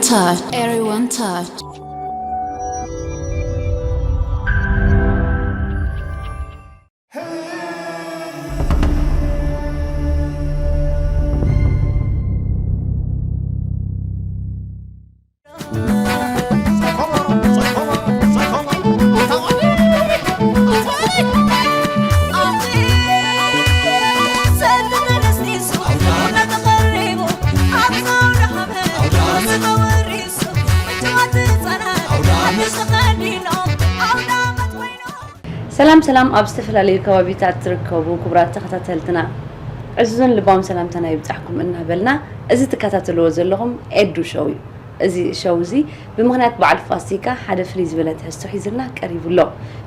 Touch. Everyone touch. ሰላም ሰላም፣ ኣብ ዝተፈላለዩ ከባቢታት ትርከቡ ክቡራት ተኸታተልትና፣ ዕዙዝን ልባም ሰላምታና ይብጻሕኩም እናበልና፣ እዚ ትከታተልዎ ዘለኹም ኤዱ ሾው እዩ። እዚ ሸው እዚ ብምኽንያት በዓል ፋሲካ ሓደ ፍልይ ዝበለ ትሕዝቶ ሒዝልና ቀሪቡ ኣሎ።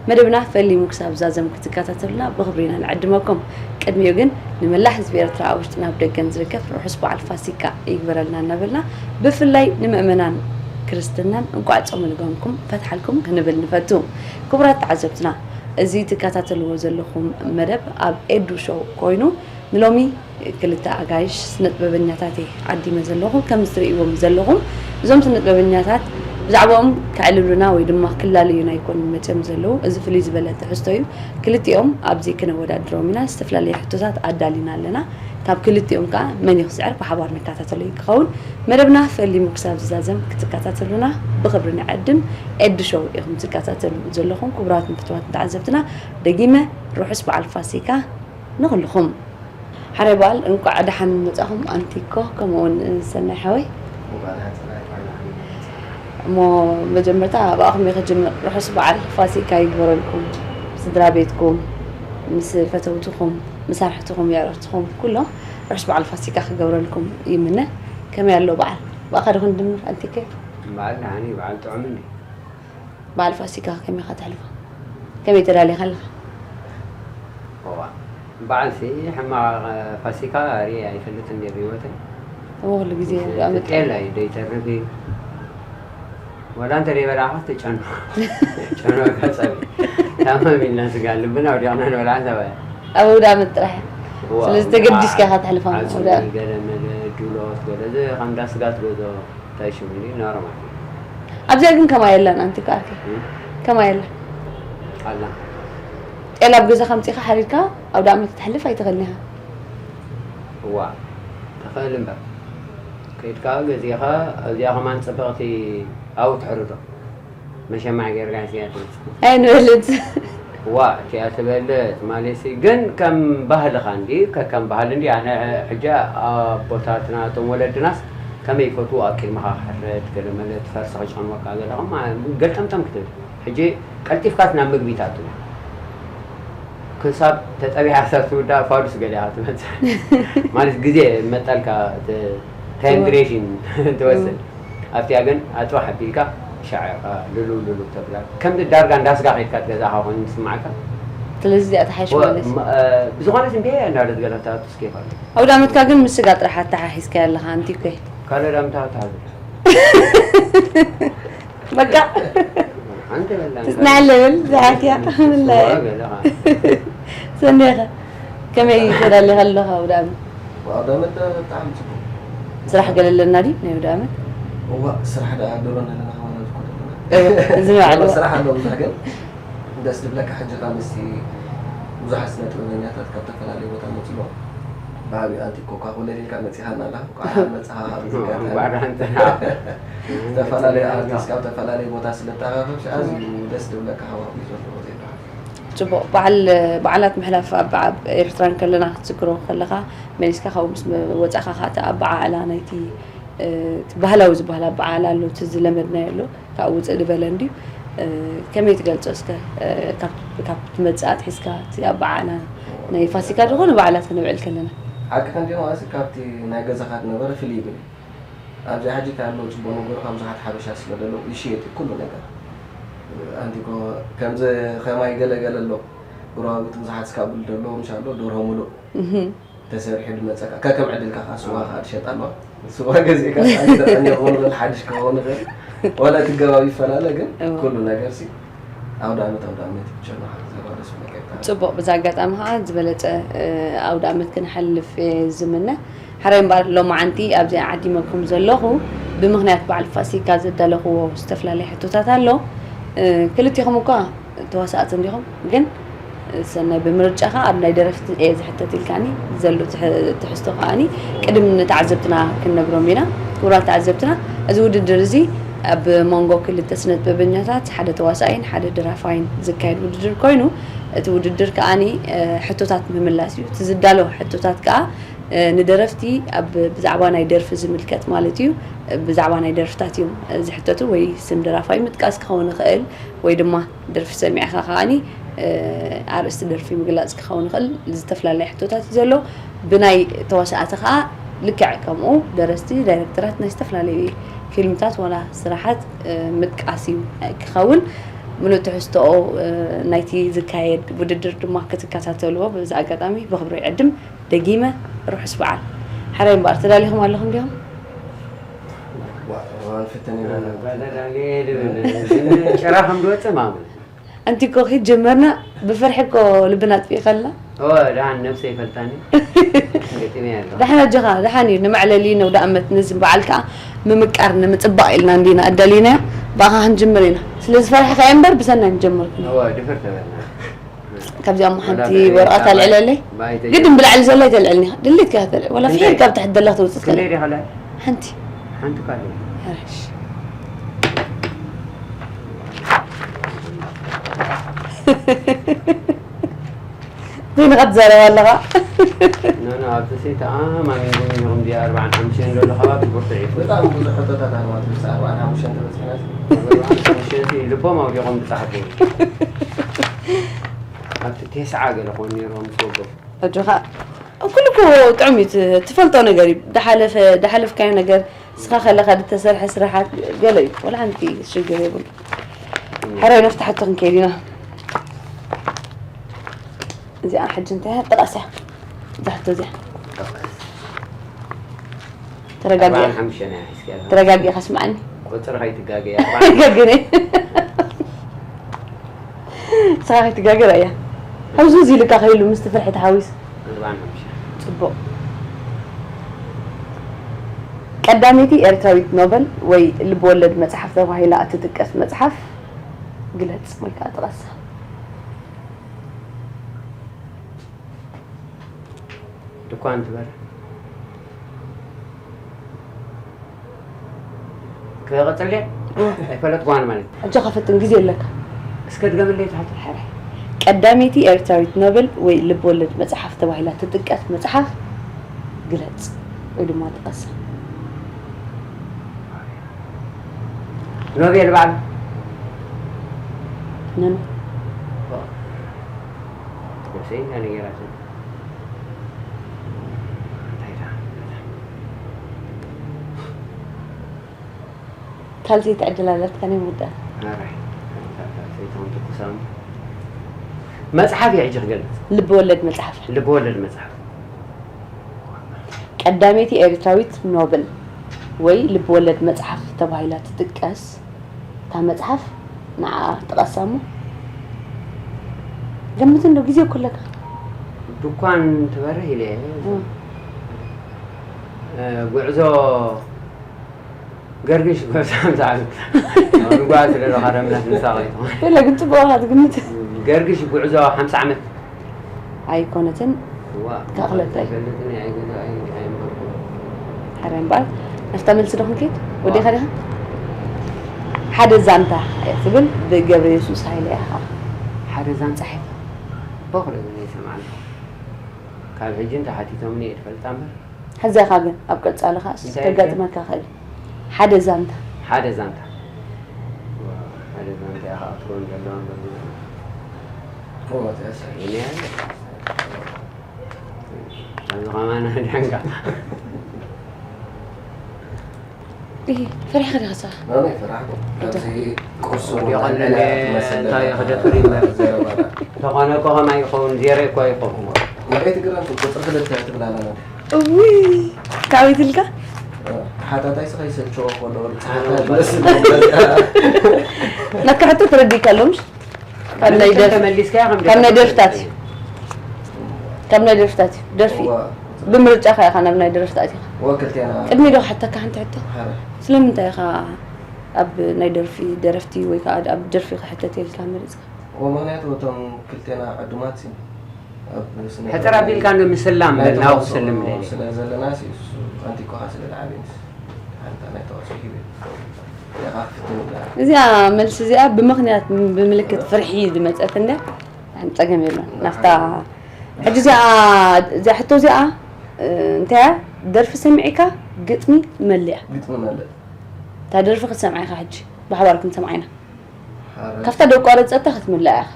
መደብና ፈሊሙ ክሳብ ዛዘም ክትከታተሉና ብኽብሪ ኢና ንዕድመኩም። ቅድሚኡ ግን ንመላእ ህዝቢ ኤርትራ ኣብ ውሽጥን ኣብ ደገን ዝርከብ ርሑስ በዓል ፋሲካ ይግበረልና እናበልና፣ ብፍላይ ንምእመናን ክርስትናን እንቋዕ ጾመ ልጓምኩም ፈትሓልኩም ክንብል ንፈቱ። ክቡራት ተዓዘብትና፣ እዚ ትከታተልዎ ዘለኹም መደብ ኣብ ኤዱ ሾው ኮይኑ፣ ንሎሚ ክልተ ኣጋይሽ ስነጥበበኛታት እየ ዓዲመ ዘለኹ። ከም እትርእይዎም ዘለኹም፣ እዞም ስነጥበበኛታት ብዛዕባኦም ከዕልሉና ወይ ድማ ክላለዩና ኣይኮኑን መፅዮም ዘለዉ። እዚ ፍልይ ዝበለ ትሕዝቶ እዩ። ክልቲኦም ኣብዚ ክነወዳድሮም ኢና። ዝተፈላለየ ሕቶታት ኣዳሊና ኣለና። ካብ ክልቲኦም ከዓ መን እዩ ክስዕር ብሓባር ንከታተሎ እዩ ክኸውን። መደብና ፈሊሙ ክሳብ ዝዛዘም ክትከታተሉና ብኽብሪ ንዕድም። ኤዲ ሾው ኢኹም ትከታተሉ ዘለኹም ክቡራትን ፍቱዋትን ተዓዘብትና። ደጊመ ርሑስ በዓል ፋሲካ ንኹልኹም። ሓራይ በዓል እንቋዕ ደሓን መጻኹም ኣንቲኮ፣ ከምኡ እውን ሰናይ ሓወይ። እሞ መጀመርታ ኣብኣኹም እየ ክጅምር። ርሑስ በዓል ፋሲካ ይግበረልኩም። ስድራ ቤትኩም፣ ምስ ፈተውትኹም፣ ምስ ኣርሕትኹም፣ የዕርኽትኹም ኩሎም ርሑስ በዓል ፋሲካ ክገብረልኩም ይምነ። ከመይ ኣሎ በዓል? ብኣኻ ዶ ክንድምር ኣንቲኮ? በዓል ደሓን እዩ፣ በዓል ጥዑም እንዲ። በዓል ፋሲካ ከመይ ኢኻ ተሕልፎ? ከመይ ተዳሊኻ ኣለኻ? እዋ፣ በዓልሲ ሕማቕ ፋሲካ ርኤ ኣይፈልጥን እየ ብህይወተይ። እሞ ኩሉ ግዜ ምስ ኣብ ኣመት ጤል እዩ ደይተርፍ እዩ። ወላ እንተ ደይበላዕኻስ ትጨኖ-፣ ጨኖ ከጸብ ታማም ኢልና ስጋ ልብና ወዲቕና ንበልዓ ተባሂ። ኣብ ኣውደ ኣመት ጥራሕ። እዋ፣ ስለዚ ተገዲስካ ኢኻ ተሕልፎ ኣብ ኣውደ ኣመት። ገለ መለ ዱሎት ገለ፣ እዚ ከም እንዳ ስጋ ትገዝኦ። እንታይ ሽሙ እንዲ ኖርማል። ኣብዚኣ ግን ከማይ የላን ኣንቲ እኮ ዓርከይ። እም? ከማይ የላን። ኣላ። ጤል ኣብ ገዛኻ ኣምጺእኻ ሓሪድካ ኣውደ ኣመት ከተሕልፍ ኣይትኽእልን ኢኻ። እዋ፣ ትኽእል እምበር። ከይድካ ገዚእኻ ኣብዚኣ ከማን ጽብቕቲ ኣብኡ ትሕርዶ። መሸማዕ ጌርካ ሒዝካያ ትመጽእ። ኣይንበልጽ። ዋ፣ እቲኣ ትበልጽ ማለትሲ፣ ግን ከም ባህልኻ እንዲ፣ ከከም ባህሊ እንዲ፣ ኣነ ሕጂ ኣቦታትና፣ እቶም ወለድናስ ከመይ ይፈትዉ፣ ኣብ ቅድመኻ ክሕረድ፣ ገለ መለ እቲ ፈርሲ ክጭንወካ፣ ገለ ከምኡ ገልጠምጠም ክትብል። ሕጂ ቀልጢፍካስ ናብ ምግቢ ትኣቱ። ክሳብ ተጠቢሓ ክሳብ ትውዳእ ፋዱስ ገሊኻ ትመጽእ። ማለት ግዜ መጠልካ፣ እቲ ታይም እወ። ዱሬሽን ትወስድ። እወ። ኣብቲኣ ግን ኣጥባሕ ኣቢልካ ሻዕ ኢኻ ልሉ ልሉ ተብላ። ከምዚ ዳርጋ እንዳ ስጋ ከይድካ ትገዛኻ ኮይኑ ዝስምዓካ። ስለዚ እዚኣ ትሓይሽ እወ፣ ማለት እዩ። ም-፣ እ፣ ብዝኾነ ስምቤ እንዳለት ገለ ትኣቱ ስኬፍ ኣሎ። ኣውዳመትካ ግን ምስ ስጋ ጥራሕ ኣተሓሒዝካዮ ኣለኻ ኣንቲ እኮ። ካልእ ዳምታ ትሃሉ። በቃ። ሓንቲ በላ ትጽናዕ ለብል ዝሓትያ ምላይ። ስዋ ገለ ኻ። ሰኒኻ ከመይ ተዳሊኻ ኣለኻ ኣውዳመት? ኣውዳመት ብጣዕሚ ጽቡቕ። ስራሕ ገለ ኣለና ድዩ ናይ ኣውዳመት? እዋ፣ ስራሕ ደኣ ድሮ ኣለና፣ ከማን ዝኮነ ኣለና። እወ፣ እዚ ንባዕሉ። ስራሕ ኣሎ ብዙሕ፣ ግን ደስ ዝብለካ ሕጂ ካብ ምስቲ ብዙሓት ስነ ጥበበኛታት ካብ ዝተፈላለዩ ቦታ መጺኦም ብዓብዩ ኣንቲ ኮካ ኮለል ኢልካ መጺኻና ኣለኻ። እንኳዕ ደሓን መጻኻ፣ ካብ እዚ ኣጋጣሚ። እንኳዕ ደሓን ጸናሕካ። ዝተፈላለዩ ኣርቲስት ካብ ዝተፈላለዩ ቦታ ስለ ተኣኻኸብሲ ኣዝዩ ደስ ዝብለካ ሃዋህው እዩ ዘለዎ ዜድሓ። ጽቡቕ። በዓል፣ በዓላት ምሕላፍ ኣብ፣ ኣብ ኤርትራ እንከለና ክትዝክሮ ከለኻ መሊስካ ካብኡ ምስ ወጻእካ ከኣ እቲ ኣበዓዕላ ናይቲ፣ እ፣ እቲ ባህላዊ ዝበሃል ኣበዓዕላ ኣሎ፣ እቲ ዝለመድናዮ ኣሎ። ካብኡ ውፅእ ዝበለ እንድዩ። እ፣ ከመይ ትገልጾ እስከ? እ፣ ካብ፣ ካብ ትመጽእ ኣትሒዝካ እቲ ኣበዓዕላ ናይ ፋሲካ ዝኾነ በዓላት ክነብዕል ከለና። ሓቅኻ እንድዩ፣ መቐስ ካብቲ ናይ ገዛኻ ዝነበረ ፍልይ ይብል። ኣብዚ ሕጂ እንታይ ኣሎ ጽቡቕ ነገሩ፣ ካብ ብዙሓት ሓበሻ ስለ ዘለዉ ይሽየጥ እዩ ኩሉ ነገር። ኣንቲኮ ከምዚ ከማይ ገለ ገለ ኣሎ። ጎረባብቲ ብዙሓት ስካብል ደሎ፣ ምሻ ኣሎ፣ ደርሆ ሙሉእ። እህ። ተሰሪሑ ድመጸካ፣ ከከም ዕድልካ ከኣ ስዋ ከኣ ትሸጣ ኣለዋ። ስዋ ገዚእካ ከኣ ተጠንዮ ክኸውን ይኽእል፣ ሓድሽ ክኸውን ይኽእል። ዋላ እቲ ገባብ ይፈላለ፣ ግን እወ። ኩሉ ነገርሲ ኣውደ ዓመት፣ ኣውደ ዓመት እዩ። ብቻ ንዓ ዘባ ደስ ይብለካ ይብታዕ። ጽቡቕ፣ በዚ ኣጋጣሚ ከኣ ዝበለጸ፣ እ፣ ኣውደ ዓመት ክንሓልፍ እየ ዝምነ። ሓራይ እምበኣር ሎማዓንቲ ኣብዚኣ ዓዲመኩም ዘለኹ፣ ብምኽንያት በዓል ፋሲካ ዘዳለኽዎ ዝተፈላለየ ሕቶታት ኣሎ። እ፣ ክልቲኹም እኳ ተዋሳእቲ እንዲኹም፣ ግን ሰናይ ብምርጫኻ ኣብ ናይ ደረፍቲ እየ ዝሕተት ኢልካኒ ዘሎ ትሕ-፣ ትሕዝቶ ከኣኒ ቅድም ንተዓዘብትና ክንነግሮም ኢና። ክቡራት ተዓዘብትና፣ እዚ ውድድር እዚ ኣብ መንጎ ክልተ ስነ ጥበበኛታት፣ ሓደ ተዋሳኣይን ሓደ ደራፋይን ዝካየድ ውድድር ኮይኑ፣ እቲ ውድድር ከኣኒ፣ እ፣ ሕቶታት ምምላስ እዩ። እቲ ዝዳሎ ሕቶታት ከኣ፣ እ፣ ንደረፍቲ ኣብ ብዛዕባ ናይ ደርፊ ዝምልከት ማለት እዩ። ብዛዕባ ናይ ደርፍታት እዮም፣ እ፣ ዝሕተቱ፣ ወይ ስም ደራፋይ ምጥቃስ ክኸውን ይኽእል፣ ወይ ድማ ደርፊ ሰሚዕኻ ከኣኒ፣ እ፣ ኣርእስቲ ደርፊ ምግላጽ ክኸውን ይኽእል። ዝተፈላለየ ሕቶታት እዩ ዘሎ። ብናይ ተዋሳእቲ ከኣ ልክዕ ከምኡ ደረስቲ፣ ዳይሬክተራት ናይ ዝተፈላለዩ ፊልምታት ዋላ ስራሓት፣ እ፣ ምጥቃስ እዩ ክኸውን። ምሉእ ትሕዝቶኦ፣ እ፣ ናይቲ ዝካየድ ውድድር ድማ ክትከታተልዎ በዚ ኣጋጣሚ ብኽብሪ ይዕድም። ደጊመ ርሑስ በዓል። ሕራይ እምበኣር፣ ተዳሊኹም ኣለኹም ዲኹም? ዋ፣ ዋ፣ ንፍትን ኢና። ባዳዳሌ ድብል። ጭራ ከም ዝወጽእ ማሙ። ኣንቲ እኮ ኺድ ጀመርና፣ ብፍርሒ እኮ ልብና ኣጥፊእካልና። ኦ፣ ደሓን ነብሰይ ይፈልጣኒ። ገጢመያ ኣለኹ። ደሓን ኣጆኻ፣ ደሓን እዩ። ንመዕለሊ ነውደ ኣመት ነዚ በዓል ከኣ ምምቃር ንምጽባቕ ኢልና እንዲና ኣዳሊናዮ። ብኣኻ ክንጅምር ኢና። ስለ ዝፈራሕካዮ እምበር ብሰናይ ንጀምር። እወ፣ ድፍር ተበልና። ካብዚኣ እሞ ሓንቲ ወላ ብዕሊ ወረቐት ካብ ኣልዕለለይ። ባይ ተጀምር። ግድን ብላዕሊ ዘላ ኣይተልዕልኒ። ድሌት ከኣ ተልዕል። ወላ ክንደይ? ፍሒር ካብ ታሕቲ ዘላ ተውጽእ ክንደይ ትኽእል። ዲኻ ኣላ? ሓንቲ። ሓንቲ እኳ ኣለያ። ሕራይ እሺ። ኮይንኻ ትዛረብ ኣለኻ። ኖ፣ ኖ፣ ኣብቲ ሴት ተኣማሚንኩም ኢኹም ድያ ኣርባዓን ሓሙሽተን ዘሎ ከባቢ ብርቱዕ እዩ። በጣም ብዙሕ ሕቶታት ኣለዋ ትብል፣ ኣርባዓን ሓሙሽተን ተበጺሕና። ኣርባዓን ሓሙሽተን ልቦም ኣውዲቖም ዝጸሓፉ። ኣብቲ ቴስዓ ገለ ክኾኑ ነይሮም ዝወገፉ። ኣጆኻ። ኩሉ እኮ ጥዑም እዩ፣ ት-፣ ትፈልጦ ነገር እዩ። ድሓለፈ፣ ድሓለፍካዮ ነገር፣ ንስኻ ከለኻ ዝተሰርሐ ስራሓት ገለ እዩ። ወላ ሓንቲ ሽግር የብሉ። ሕራይ ናብቲ ሕቶ ክንከይድ ኢና። እዚኣ ሕጂ እንታይ እያ? ጥቐስ እያ። እዛ ሕቶ እዚኣ። ተረጋጊ። ኣርባዓን ሓሙሽተን እያ ሒዝካያ። ተረጋጊ፣ ከስምዓኒ። ቁጽሪ ከይትጋገያ። ገግነ። ንስኻ ከይትጋገ ርኣያ። ሕውዝውዝ ኢልካ ከይሉ ምስቲ ፍርሒ ተሓዊሱ። ኣርባዓን ሓሙሽተን። ጽቡቕ። ቀዳመይቲ ኤርትራዊት ኖበል ወይ ልብ ወለድ መጽሓፍ ተባሂላ እትጥቀስ መጽሓፍ ግለጽ ወይ ከኣ ጥቐሳ። ድኳን ትበርህ። ክቕጽል ድየ? እወ። ኣይፈለጥኩዋን ማለት እዩ። ኣጆኻ ፈትን፣ ግዜ ኣለካ። እስከ ድገምለይ ትሓት። ሕራይ። ቀዳመይቲ ኤርትራዊት ኖበል ወይ ልብ ወለድ መጽሓፍ ተባሂላ ትጥቀስ መጽሓፍ ግለጽ ወይ ድማ ጥቀሳ። ኖቤል በዓል። ነኑ። ነብሰይ እንታይ ነገራትን። እንታይ ደኣ? ካልሰይቲ ዕድል ኣላትካ ናይ ምውዳእ። ኣራይ፣ ካልሰይቶም ትኩሳም። መጽሓፍ እየ ሕጂ ክገልጽ። ልብ ወለድ መጽሓፍ። ልብ ወለድ መጽሓፍ። ቀዳመይቲ ኤርትራዊት ኖብል ወይ ልብ ወለድ መጽሓፍ ተባሂላ ትጥቀስ እታ መጽሓፍ ንዓ ጥቐሳ እሞ። ገምት እንዶ፣ ግዜ እኮ ኣለካ። ድኳን ትበርህ ኢለ። እም። እ፣ ጉዕዞ ገርግሽ ጎብዛ ምሳዕ ንጓ ስለ ዝኸረምና ንሳ ከይትኾን። የለ ግን ጽቡቕ ኢኻ ትግምት። ገርግሽ ጉዕዞ ሓምሳ ዓመት። ኣይኮነትን። እዋ፣ ካብ ክልተ። ኣይፈልጥን እየ፣ ኣይገዛ-፣ ኣይ-፣ ኣይንበርኩን። ሓራይ እምበኣር፣ ናብታ መልሲ ዶ ክንከይድ? ወዲኻ ዲኻ? ሓደ ዛንታ እያ ትብል፣ ብገብረ የሱስ ሃይለ ኢኻ። ሓደ ዛንታ? ጻሒፋ። በኹሪ እውን ኣይሰማዕን። ካብ ሕጂ እንተሓቲቶምኒ እየ ዝፈልጣ እምበር። ሕዚ ኢኻ ግን ኣብ ቀጻሊ ኸኣስ እንታይ ከጋጥመካ ይኽእል። ሓደ ዛንታ። ሓደ ዛንታ። ዋ፣ ሓደ ዛንታ ኢኻ ክትከውን ዘለዋ እምበር። ኦ፣ ተሳኢኒ እያ። ኣብዚ ኸማን ኣድሕንካ። ኢሂ፣ ፈሪሕኻ ዲኻ ንስኻ? ኣነ ፈራሕኩ። ኣብዚ ቁርሲ እውን ወዲቖ ኣለለ፣ ኣልዕላ ትመስል እንታይ ዘላ ክደፍር ይመርጽ? ዘረባና። ተኾነ እኮ ኸማይ ይኸውን፣ ዜሮ እኮ ይኸውን። ወደይ ትግረም፣ ቁጽሪ ክልተ ትብላና። እውይ፣ ካበይ ትልካ? ተሓታታይ ስኻ ይሰልችዎ ከሎ፣ ኣነ ጸሓታይ እውን መስል። ናትካ ሕቶ ተረዲእካ ኣሎ፣ ምሽ? ካብ ናይ ኣነ ደርፊ-፣ ተመሊስካያ ከም ካብ ናይ ደርፊ ደርፍታት እዩ። ካብ ናይ ደርፍታት እዩ። ደርፊ። እዋ፣ ብምርጫኻ ኢኻ ናብ ናይ ደረፍቲ ኣቲኻ? ወክልቴና። ቅድሚ ዶ ሓተካ ሓንቲ ሕቶ? ሓደ ስለምንታይ ኢኻ ኣብ ናይ ደርፊ ደረፍቲ ወይ ከዓ ኣብ ደርፊ ክሕተት ኢልካ መሪፅካ? ወምክንያቱ እቶም ክልቴና ዕዱማት ሲ ኣብ ስነ ሕፅር ኣቢልካ እንዶ ምስላም ናይ በል ናብኡ ተዋስኦ ክስልም ደልየ። ስለ ዘለና ሲ እሱ ኣንቲኮኻ ስለ ዝዓብየን ሓንታ ናይ ተዋስኦ ሂበ ኢኻ ክትፍትን ይብላ እዚኣ መልሲ እዚኣ ብምኽንያት ብምልክት ፍርሒ ዝመፀት እንደ ጸገም የለን ናፍታ ሕጂ እዚኣ እዚኣ ሕቶ እዚኣ እንታይ እያ ደርፊ ሰሚዕካ ግጥሚ መልያ ግጥሚ መልእ እታ ደርፊ ክትሰምዓ ኢኻ ሕጂ ብሓባር ክንሰምዓ ኢና ሓረ ካብታ ደቋረፀታ ክትምልኣ ኢኻ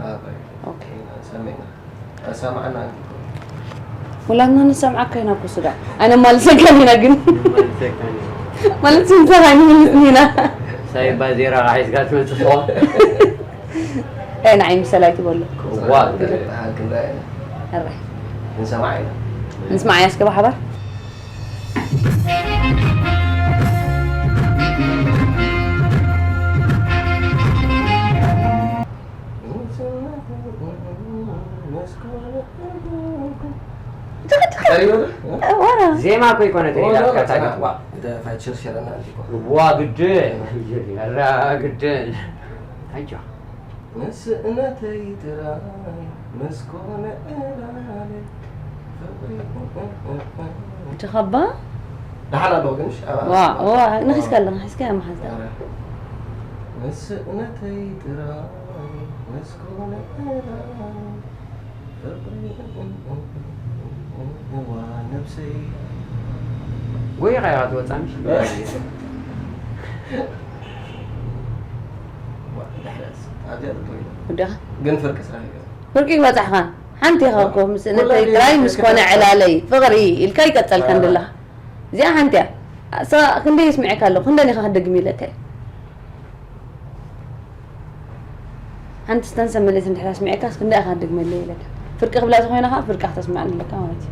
ኣባይ ኦኬ። ሰሚዕና ኣሰማዕና ኣንቲኮ ወላድና ንሰምዓካ ኢና እኮ ስጋ ኣይነማልሰካን ኢና ግን ማለት ስንትኻ ኣይንምልስን ኢና ሳይባ ዜራ ሒዝካ ትመፅእ ኣይ ንዓይ ምሰል ኣይትበሉ ዋ ተሃክንዳ ሕራይ ንሰማዕ ኢና ንስማዕ እያ እስከ ብሓባር ቀሪበ ዋራ ዜማ እኮ ይኮነ ተሪዳትካ ታጋ ፋይቸር ሸረና ኣንቲኮ ዋ ግድን ራ ግድን ኣጆ ንስእነተይ ጥራይ ምስ ኮነ ዕላለ ፍቕሪ እቲ ኸባ ደሓን ኣለዎ ግን ዋ ዋ ንኺስካ ኣለኻ ሒዝካ እያ መሓዝካ ንስእነተይ ጥራይ ምስ ኮነ ዕላለ ፍቕሪ ዋ ነብሰይ ጎይኻ ኢኻ ትወፃ ምሽ ዋ ድሕረስ ኣብዚኣ ጥጥው ኢለ ወዲኻ ግን ፍርቂ ስራሕ ይገ ፍርቂ ይበፃሕኻ ሓንቲ ኢኻ እኮ ምስ እነተይ ጥራይ ምስ ኮነ ዕላለይ ፍቕሪ ኢልካ ይቀፀልካ እንደለኻ እዚኣ ሓንቲ እያ እሳ ክንደይ ይስምዐካ ኣለኹ ክንደን ኢኻ ክደግም ኢለካ እዩ ሓንቲ ስተንሰ መለስ እንድሕር ኣስሚዐካስ ክንደይ ኢኻ ክደግመለይ ኢለካ ፍርቂ ክብላ ተኮይና ከዓ ፍርቂ ክተስምዐኒ ኣለካ ማለት እዩ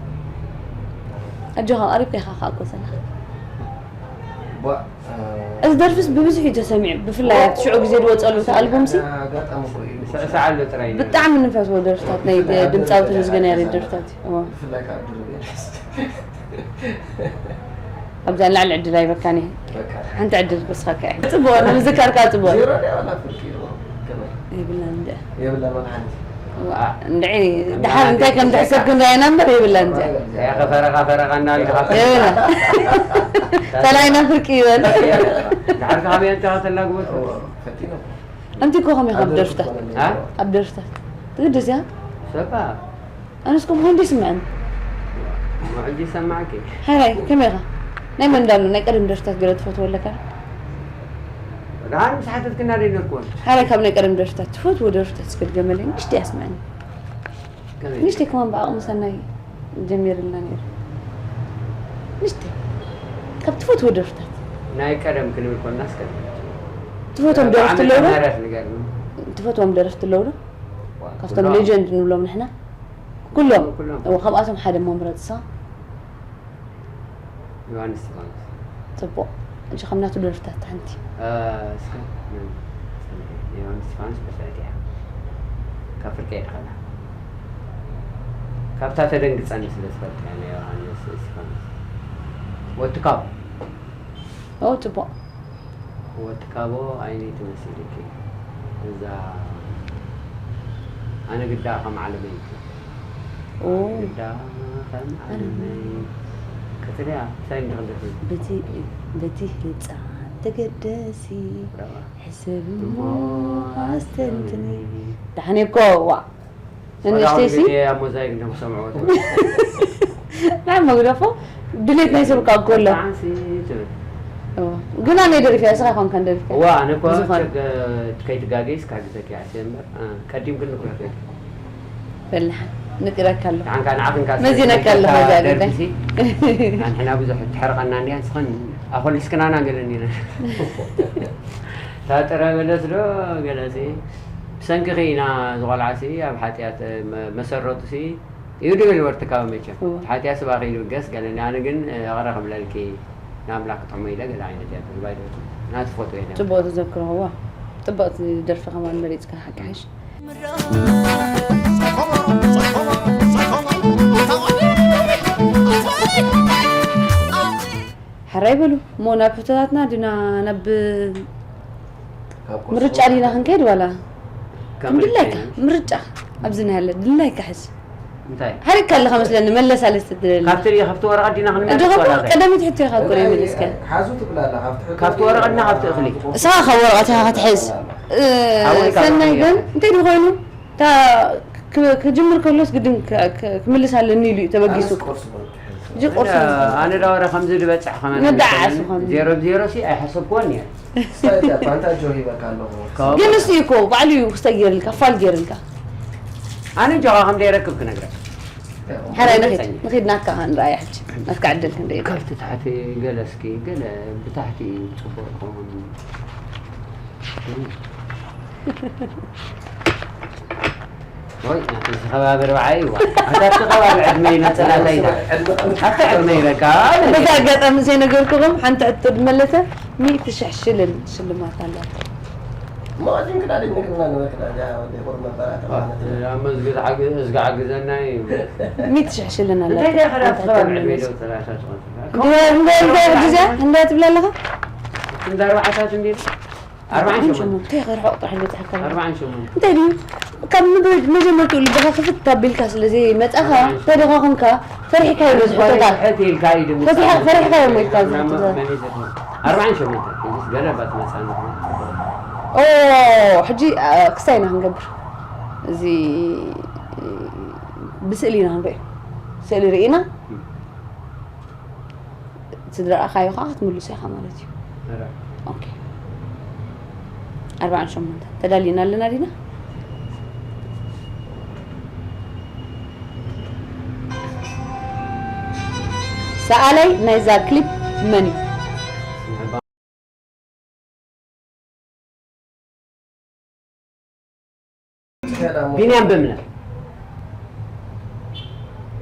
ኣጆኻ ቀሪብካ ኢኻ ከዓ እኮ ዘለኻ ቧ እዚ ደርፍስ ብብዝሒ እዩ ተሰሚዑ ብፍላይ ኣብቲ ሽዑ ግዜ ዝወፀሉ እቲ ኣልቡም ሲ ኣጋጣሚ እኮ እዩ ስዕስዕ ኣሎ ጥራይ እዩ። ብጣዕሚ ንፈትዎ ደርፍታት ናይ ድምፃዊ ተመስገን ያሬድ ደርፍታት እዩ እዎ። ብፍላይ ከዓ ድርብ የለስ ኣብዛ ላዕሊ ዕድል ኣይበካን እየ በቃ ሓንቲ ዕድል ክወስኸካ እየ ፅቡቅ ንምዝካርካ ፅቡቅ ዜሮ ድያ ዋላ ፍርቂ ከመይ የብላን እንደ የብላ መድሓኒት እንድዒ ድሓር እንታይ ከም ትሕሰብ ክንርኣየና እምበር የብላን እዚኣ ያ ከፈረኻ ፈረኻ እናልካ የብላ ተላይና ፍርቂ ይበል ድሓር ካበያ እንተ ከተላግቦ ፈቲኖ ኣንቲ እኮ ከመይ ካብ ደርፍታት ኣብ ደርፍታት ትግድስ እያ ሰባ ኣነስ ከምኡ እንዲ ይስምዐኒ ሕጂ ይሰማዕኪ ሓራይ ከመይ ኢኻ ናይ መን እንዳሎ ናይ ቀደም ደርፍታት ገለ ትፈትዎ ኣለካ ድሓር ምስ ሓተትክና ደይነርኩን ሓራይ ካብ ናይ ቀደም ደርፍታት ትፈትዎ ደርፍታት እስከ ድገመለይ ንሽቲ ያስምዐኒ ንሽቲ ከማን ብዓቕሚ ሰናይ ጀሚርልና ነይሩ ንሽቲ ካብ ትፈትዎ ደርፍታት ናይ ቀደም ክንብል ኮና እስከ ትፈትዎም ደረፍቲ ኣለዉ ዶ ትፈትዎም ደረፍቲ ኣለዉ ዶ ካብቶም ሌጀንድ ንብሎም ንሕና ኩሎም እዎ ካብኣቶም ሓደ እሞ ምረፅሳ ዮሃንስ እስጢፋኖስ ፅቡቕ ሕጂ ከም ናቱ ደርፍታት ሓንቲ እስከ ዮሃንስ እስጢፋኖስ ብስዕት እያ ካብ ፍርቀ የድኸላ ካብታ ተደንግፀኒ ስለ ዝፈልጥ እያ ናይ ዮሃንስ እስጢፋኖስ ወትካው ኦ ፅቡቕ ወትካቦ ኣይነይ ትመስል እኪ እዛ ኣነ ግዳ ከም ዓለመይ እኪ ግዳ ከም ዓለመይ ቀፅልያ እንታይ እንድኽልፍ በቲ ህፃን ተገደሲ ሕሰብ እሞ ኣስተንትኒ ዳሕኔ እኮ ዋ ንንእሽተይሲ ሞዛይክ እንደ ክሰምዕዎ ናይ መግደፎ ድሌት ናይ ሰብ ካብ ከሎ ግና ናይ ደሪፍያ ስኻ ኮንካ ንደሪፍያ ዋ ኣነ እኮ ከይትጋገይ ስካ ግዘኪ ኣስየ እምበር ቀዲም ግን ንኩረፈ በልሓ ንጢረካ ኣሎ ሓንካ ንዓኽንካ መዚነካ ኣለኹ ነዚኣ ጉዳይ ንሕና ብዙሕ ትሕርቐና እንዲያ ንስኽን ኣኾሊስክናና ገለኒ ታጥረ በለስ ዶ ገለሲ ብሰንክኺ ኢና ዝቆልዓሲ ኣብ ሓጢኣት መሰረቱሲ እዩ ድብል ወርትካዊ መቸም ሓጢኣት ስባኺ ይብገስ ገለኒ ኣነ ግን ኣቕረ ክብለልኪ ንኣምላክ ክጥዕሞ ኢለ ገለ ዓይነት እያ ተግባይ ናትፎቶ ኢለ ፅቡቅ ተዘክሮ ዋ ፅቡቅ ደርፊ ከማን መሪፅካ ሓቂ ሓሽ ሕራይ በሉ እሞ ናብ ሕቶታትና ድና ናብ ምርጫ ዲና ክንከይድ ዋላ ከም ድላይካ ምርጫ ኣብዚ ናይ ያለ ድላይካ ሕዝ እንታይ ሓሪካ ኣለኻ መስለኒ መለሳ ለስተ ድለኒ ካብቲ ካብቲ ወረቐት ዲና ክንመልስ እንዲኹም ዋላ እንታይ? ቀዳሚት ሕቶ ኢኻ እኮ ናይ መለስካ ሓዙ ትብላ ኣላ ካብቲ ሕቶ ካብቲ ወረቐትና ካብቲ እኽሊ እስኻ ካብ ወረቐት ኢኻ ክትሕዝ እ፣ ሓወይ ካብ ሰናይ ወረቐት ግን እንታይ ድኾይኑ እታ ክ- ክጅምር ከሎስ ግድን ክ- ክ- ክምልስ ኣለኒ ኢሉ እዩ ተበጊሱ ኣነስ ቁርሲ በልኩ። ሕዚ ቁርሲ ኣነ ዳ ወረ ከምዚ ዝበፅሕ ከመን ነዳዓስ ዝኾነ። ዜሮ ብዜሮ ሲ ኣይሓሰብክዎን እየ ሳይት ኣድቫንታጅ ሂበካ ኣለኹ። ግን እሱ እኮ ባዕሉ እዩ ክስታይ ገይርልካ ፋል ገይርልካ ኣነ ጆኻ ከም ዘይረክብ ክነግረካ ሓራይ ንኺድ ንኺድ ናትካ ንረኣያ ሕጂ ናትካ ዕድል ክንደይ እዩ? ካብቲ ታሕቲ ገለ እስኪ ገለ ብታሕቲ እዩ ፅቡቅ ከውን ወይ እዚ ከባቢ ርብዓይ እዋ ኣታቲ ከባቢ ዕድመይ ነፀላታ ኢና ኣቲ ዕድመይ በቃ በዚ ኣጋጣሚ ዘይነገርኩኹም ሓንቲ ሕቶ ድመለሰ ሚእቲ ሽሕ ሽልን ሽልማት ኣላቶ መቐዲም ክዳ ደይ ነግርና ነበርክዳ እዚኣ ወደ ቁርብ መበራተ ማለት እዩ። ኣብ መዝጊድ ሓግ- እዝጋ ሓግዘና እዩ ሚእቲ ሽሕ ሽልን ኣላቶ እንታይ ዳይ ከዳ ሓንቲ ትኸባቢ ሕቶ ዕድመይ መለሰ። ዶ ተላሻ ትኾን እንደ እንደ እንደ ሕጂ እዚኣ እንደ ትብላ ኣለኻ እንደ ኣርባዓታት እንዲ ኣርባዓን ሸሞንተ እንታይ ክርሕቕ ጥራሕ ዝበፅሐካ ኣሎ? ኣርባዓን ሸሞንተ ኣርባዓን ሸሞንተ እንታይ ድዩ ካብ ምብ- መጀመርትኡ ልብኻ ክፍት ኣቢልካ ስለ ዘይመፃኻ እንታይ ዲኻ ኮንካ ፈሪሕካዮ ነዚ ሕቶታት ሕት ኢልካ እዩ ድምፃ ፈሪሕካዮ ሞይትካ እዚ ሕቶታት ኣርባዓን ሸሞንተ ሕጂስ ገለ ባት መፃ ኦ ሕጂ አ፣ ክስታይ ኢና ክንገብር እዚ ብስእሊ ኢና ክንሪኦ ስእሊ ርኢና እቲ ዝረኣኻዮ ከዓ ክትምልሶ ኢኻ ማለት እዩ ኣርባዓን ሸሞንተ ተዳሊና ኣለና ዲና ሰኣላይ ናይዛ ክሊፕ መን እዩ ቢንያም በምነ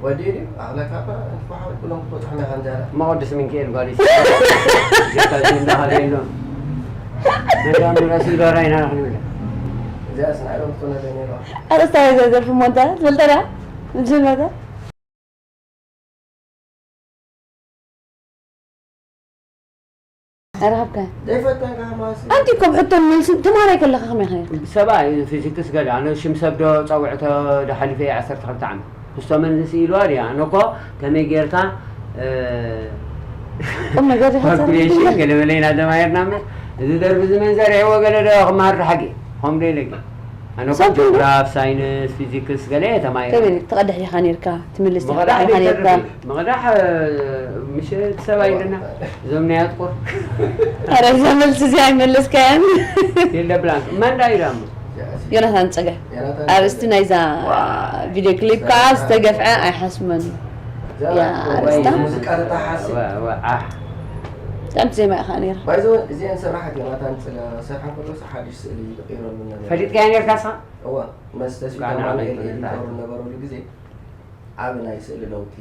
ወዲ ድዩ ኣኽለካ እባ እንኳ ሓወት ብሎም ክትበፅሑ ናይ ኸንጃራ እማ ቅዱስ ሚካኤል ጓል ጌታ ዝንዳኻል የሎም መዳም ራሲ ዶራ ኢና ንብለ እዚኣስ ንዓይ ዶ ክትኮነ ዶ ነይርዋ ኣርእስታ እየ ዘዘርፍ እሞ እንተ ትፈልጠ ዳ ንጅመተ ኣይረኸብካዮ ዘይፈተንካ ማሲ ኣንቲ ኮም ሕቶን መልስን ተማሃራይ ከለኻ ከመይ ኸ ነርካ ሰብኣይ ፊዚክስ ገለ ኣነ ሽም ሰብ ዶ ጸውዕቶ ዶ ሓሊፈ እየ ዓሰርተ ክልተ ዓመት ክስቶ መንዝስ ኢልዋ ድያ ኣነ እኮ ከመይ ጌርካ እ፣ ቁም ነገር ዲኻ ትዛረብ? ካልኩሌሽን ገለ መለ ኢና ተማሂርና እምበር እዚ ደርቢ እዚ መን ዘርዕዎ ገለ ዶ ክመሃር ዶ ሓቂ ከምኡ ዶ ኢለ ግን ኣነ እኮ ሳብ ክንዱ? ጂኦግራፍ ሳይንስ ፊዚክስ ገለ እየ ተማሂረ ከመይ ትቐድሕ ዲኻ ነርካ ትምልስ ዲኻ መቐዳሕ ትቐድሕ ዲካ ኔርካ? ተርፍ እዩ። መቐዳሕ ምሽ እቲ ሰብኣይ ኣለና እዞም ናይ ኣጥቁር ኣረ እዛ መልሲ እዚኣ ኣይመለስካያን የለ ብላንክ መን ዳ እዩ ዳሞ ዮናታን ፀገ ኣርእስቲ ናይዛ ቪድዮ ክሊፕ ከዓ ዝተገፍዐ ኣይሓስመን ያ ኣርእስታ ሙዚቃ ተተሓሲ ዋ- ዋ- ዓሕ። ብጣዕሚ ዜማ ኢኻ ነይራ ባይዘወ እዚአን ስራሓት ዮናታን ፅለ ሰርሓ ከሎስ ሓድሽ ስእሊ ይቕይረሉ ነበር ፈሊጥካያ ነርካ ስኻ እዋ መስተስፊ ጋና ተማኑኤል ዓበይቲ ኤዲተሩ ነበረሉ ግዜ ዓብ ናይ ስእሊ ለውጢ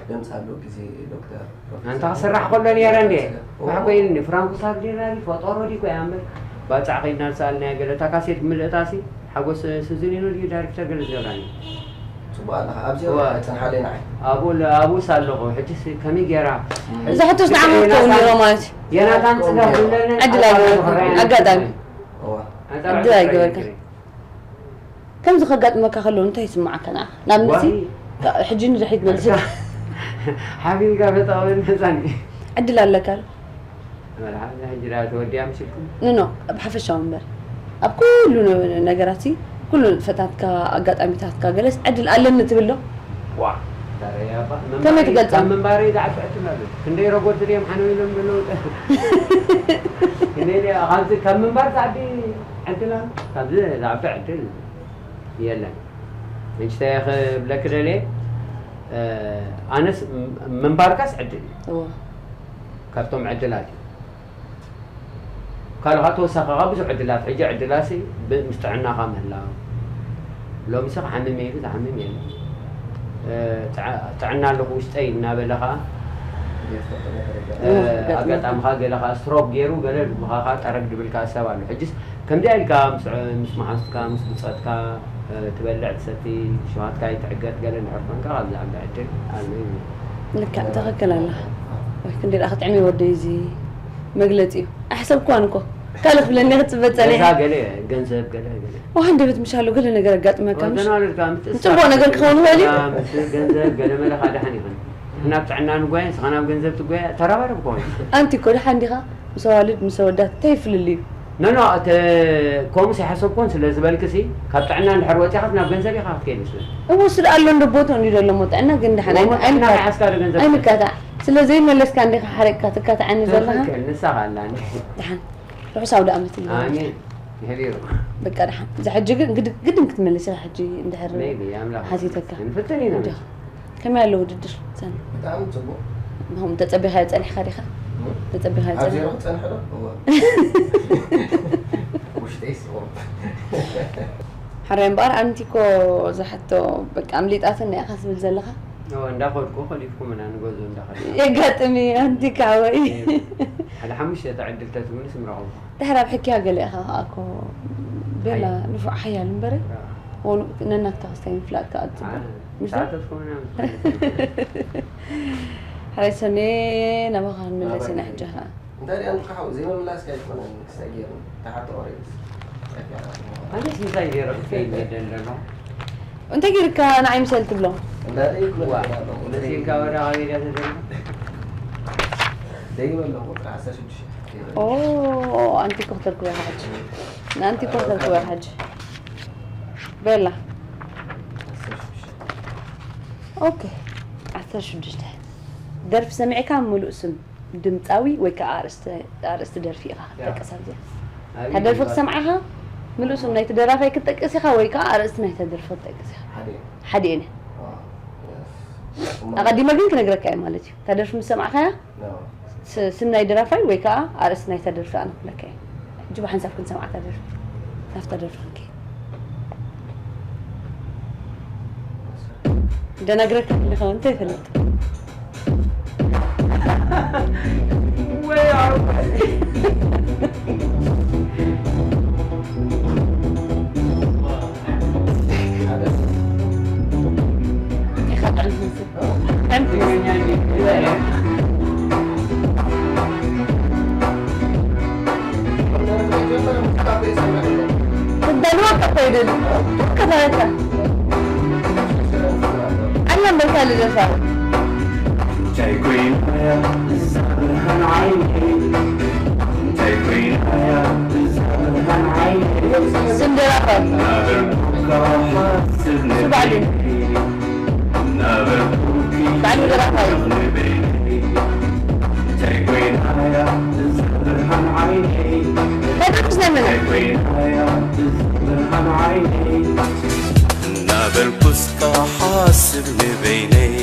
ደምፃሉ ግዜ ዶክተር ኣንታ ክስራሕ ከሎ ነይረ እንዴ ባሕ ኮይኑኒ ፍራንኮ ሳርዲና ዲ ፈጠሮ ዲ ኮያ እምበር ባፃዕ ከይድና ዝሰኣልናዮ ገለ እታ ካሴት ምልእታሲ ሓጎስ ስዝኒኖ ድዩ ዳይሬክተር ገለ ዝገብራኒ ፅቡቅ ኣለካ ኣብዚ እዋ። ፅንሓለይ ንዓይ ኣብኡ ለ- ኣብኡስ ኣለኹ ሕጂስ ከመይ ገይራ እዛ ሕቶስ ንዓኻ ክትከውን ነይሮ ማለት እዩ የናታን ፅጋብ ዝብለኒ ዕድል ኣይነበረኩን ኣጋጣሚ እዋ ዕድል ኣይገበርካን ከምዚ ከጋጥመካ ከሎ እንታይ ይስምዓካ ንዓኻ ንኣብነት ሕጂ ንድሕሪት መልሲ ሓቢልካ ፈጣወን መፃኒ ዕድል ኣለካ መልሓ ሕጂ ዳ ተወዲያ ምስልኩም ንኖ ኣብ ሓፈሻዊ እምበር ኣብ ኩሉ ነገራት ኩሉ ንጥፈታትካ ኣጋጣሚታትካ ገለስ ዕድል ኣለኒ ትብሎ ዋ ከመይ ትገልፃ ምንባረይ ዝዓቢ ዕድል ኣሎ ክንደይ ረጎድ ድዮም ሓነው ኢሎም ዘለዉ ክንደይ ድያ- ካብዚ ካብ ምንባር ዝዓቢ ዕድል ኣሎ ካብዚ ዝዓቢ ዕድል የለን ምንጭተየ ክብለክ ደልየ ኣነስ ምንባርካስ ዕድል እዩ እዎ ካብቶም ዕድላት እዩ ካልኻ ተወሳኺ ካብ ብዙሕ ዕድላት ሕጂ ዕድላሲ ምስ ጥዕናኻ ምህላው ሎሚሲ ክሓምም ኢሉ ዝሓምም የለ ጥዕና ኣለኹ ውሽጠይ እናበለ ከዓ ኣጋጣሚ ከዓ ገለ ከዓ ስትሮክ ገይሩ ገለ ልብኻ ከዓ ጠረግ ድብል ከዓ ሰብ ኣሎ ሕጅስ ከምዚኣ ኢልካ ምስ መሓዙትካ ምስ ብፀትካ ትበልዕ ትሰቲ ሽውሃትካ ይትዕገት ገለ እንድሕር ኮንካ ካብዚ ዓቢ ዕድል ኣሎ እዩ ልክዕ ትኽክል ኣለኻ ወይ ክንደይ ደኣ ክጥዕም እዩ ወደይ፣ እዚ መግለጺ እዩ። ኣሕሰብኩዋን እኮ። ካልእ ክብለኒ ክጽበ ጸኒሐ። ገዛ ገለ፣ ገንዘብ ገለ፣ ገለ። እዋ፣ ሃንደበት ምሻሉ ገለ ነገር ኣጋጥመካ ምሽ? ወደና ወለድካ ምትእስሳር ጽቡቕ ነገር ክኸውን ይኽእል እዩ። ምስ ገንዘብ ገለ መለ ካኣ ደሓን ይኽእል። ናብ ጥዕና ንጓየ፣ ንስኻ ናብ ገንዘብ ትጓየ፣ ተራባረብ ክኸውን። ኣንቲ እኮ ደሓን ዲኻ? ምስ ኣዋልድ፣ ምስ ኣወዳት እንታይ ፍልልዩ? ኖ፣ ኖ፣ እቲ ከምኡስ ኣይሓሰብኩን ስለ ዝበልክሲ፣ ካብ ጥዕና እንድሕር ወጺኻስ ናብ ገንዘብ ኢኻ ክትከይድ መስለኒ። እዎ፣ እሱ ደኣ ኣሎ እንዶ ቦትኡ እንድዩ ዘሎ እሞ፣ ጥዕና ግን ደሓን እሞ ኣይን-፣ ጥዕና ኣይንካ-፣ ከይሓዝካ ዶ ገንዘብ ኣይንካታዕ። ስለ ዘይመለስካ እንዲኻ ሓሪቕካ ትካታዓኒ ዘለኻ። ትኽክል፣ ንሳ ኸኣ ኣላ እንዲ። ደሓን። ርሑስ ኣውደ ዓመት ይግበረልካ። ኣሜን። ይሕቢሩ። በቃ ደሓን። እዛ ሕጂ ግን ግድ-፣ ግድን ክትመልስ ኢኻ ሕጂ እንድሕር ሜቢ፣ ኣምላኽ ሓቲተካ። ንፍትን ኢና። እንዲኻ። ከመይ ኣሎ ውድድር? ሰን-፣ ብጣዕሚ ጽቡቕ። ንኹም ተጸቢኻዮ ጸኒሕካ ዲኻ? እም? ተጸቢኻዮ ኣብ ጸኒሕ-፣ ዜሮ ክጸንሕ ዶ? እወ። ውሽጠይ ይስቆም። ሓራይ እምበኣር ኣንቲ እኮ እዛ ሕቶ በቃ ኣምሊጣትኒ እያ ኢኻ ትብል ዘለኻ? እወ፣ እንዳኸድኩ ከሊፍኩምና ንገዝኡ እንዳኸድና። የጋጥም እዩ ኣንቲ ካወይ። እየ። ሓደ ሓሙሽተ ዕድል ተትብሉስ ምረቑ። ድሕር ኣብ ሕክያ ገለ ኢኻ ከኣ እኮ ቤላ ኣይ። ንፉዕ ሓያል እምበረ። ያ። ወኑ ነናትካ ክስታይ ምፍላጥ ከኣ ጽቡቕ። ኣነ ምሽ ዶ? ተኣተትኩምና ምስ ሓራይ ሰኔ ናባኻ ክንምለስ ኢና ሕጂ ኸኣ። እንታይ ደኣ ንካ ሓው ዘይምምላስካ ኣይኮነን ክስታይ ገይሩ ተሓቶ ኦሬስ። ኣነስ ምሳይ ገይረ ክከይድ ይደሊ ኣለኹ። እንታይ ገይርካ ንዓይ ምሰል ትብሎ? እንዳደይ ዋ፣ ይኩለካ ኣለኹ። መሲልካ ወዳ ኸቢዳ ተዘርጋ። ደይበ ኣለኹ ቁጥሪ ዓሰርተ ሽዱሽተ። ኦ፣ ኣንቲ ኮክተር ክበራ ሕጂ። ንኣንቲ ኮክተር ክበራ ሕጂ። ቤላ። ኦኬ። ዓሰርተ ሽዱሽተ። ደርፊ ሰሚዕካ ምሉእ ስም ድምጻዊ ወይ ከኣ ኣርእስቲ፣ ኣርእስቲ ደርፊ ኢኻ ያ። ክትጠቅስ ኣብዚኣ። ኣበይ እታ ደርፊ ይግባእ? ክሰምዓኻ ምሉእ ስም ናይቲ ደራፋይ ክትጠቅስ ኢኻ ወይ ከኣ ኣርእስቲ ናይታ ደርፊ ክትጠቅስ ኢኻ። ሓደ። ሓደ እየ። ኣዎ። የስ። ኣቐዲመ ግን ክነግረካ እየ ማለት እዩ። እታ ደርፊ ምስ ሰማዕካያ፣ ኣዎ። ስ-፣ ስም ናይ ደራፋይ ወይ ከኣ ኣርእስቲ ናይታ ደርፊ ኣነ ክብለካ እየ። ሕጂ ብሓንሳብ ክንሰምዓ እታ ደርፊ። ናብታ ደርፊ ክንከይድ። ደናግረካ ኣለኻ፣ እንታይ ይፈልጥ? ወይ ኣውራይ። ኢኻ ጥዕምቲ። ክዳልዋ እኮ ይደሊ። ከተረካ። ኣላ መልካ ልደፋ። እንታይ ኮይና እያ እዛ ብርሃን ዓይነይ? እንታይ ኮይና እያ እዛ ብርሃን ዓይነይ? ስም ደራፋይ። ናበርኩካ ሓስብ ንበይነይ። ናበርኩኪ ባዕሉ ደራፋይ። ንበይነይ። እንታይ ኮይና እያ እዛ ብርሃን ዓይነይ? እንታይ ደርፍስ ናይ መን? እንታይ ኮይና እያ እዛ ብርሃን ዓይነይ? እናበልኩስ ክሓስብ ንበይነይ፣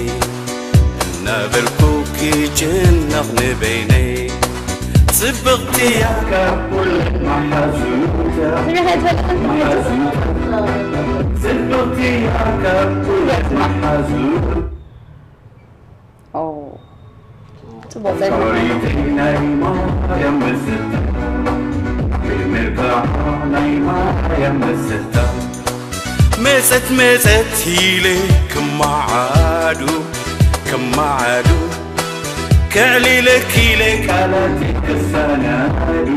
እናበልኩ ክጭነቕ ንበይነይ። ጽብቕቲ እያ ካብ ኩለን መሓዙታ፣ ስሚዕካ ኣይትፈልጥን? መሓዙታ። ጽብቕቲ እያ ካብ ኩለን መሓዙታ። ኦ፣ ጽቡቕ ዜማ። ኣፍቃሪተይ ናይ ማርያም መሰታ፣ ብመልክዓ ናይ ማርያም መሰታ። መጸት መጸት ኢለ ክመዓዱ፣ ክመዓዱ፣ ከዕልለኪ ኢለ ቃላተይ ክሰናዱ፣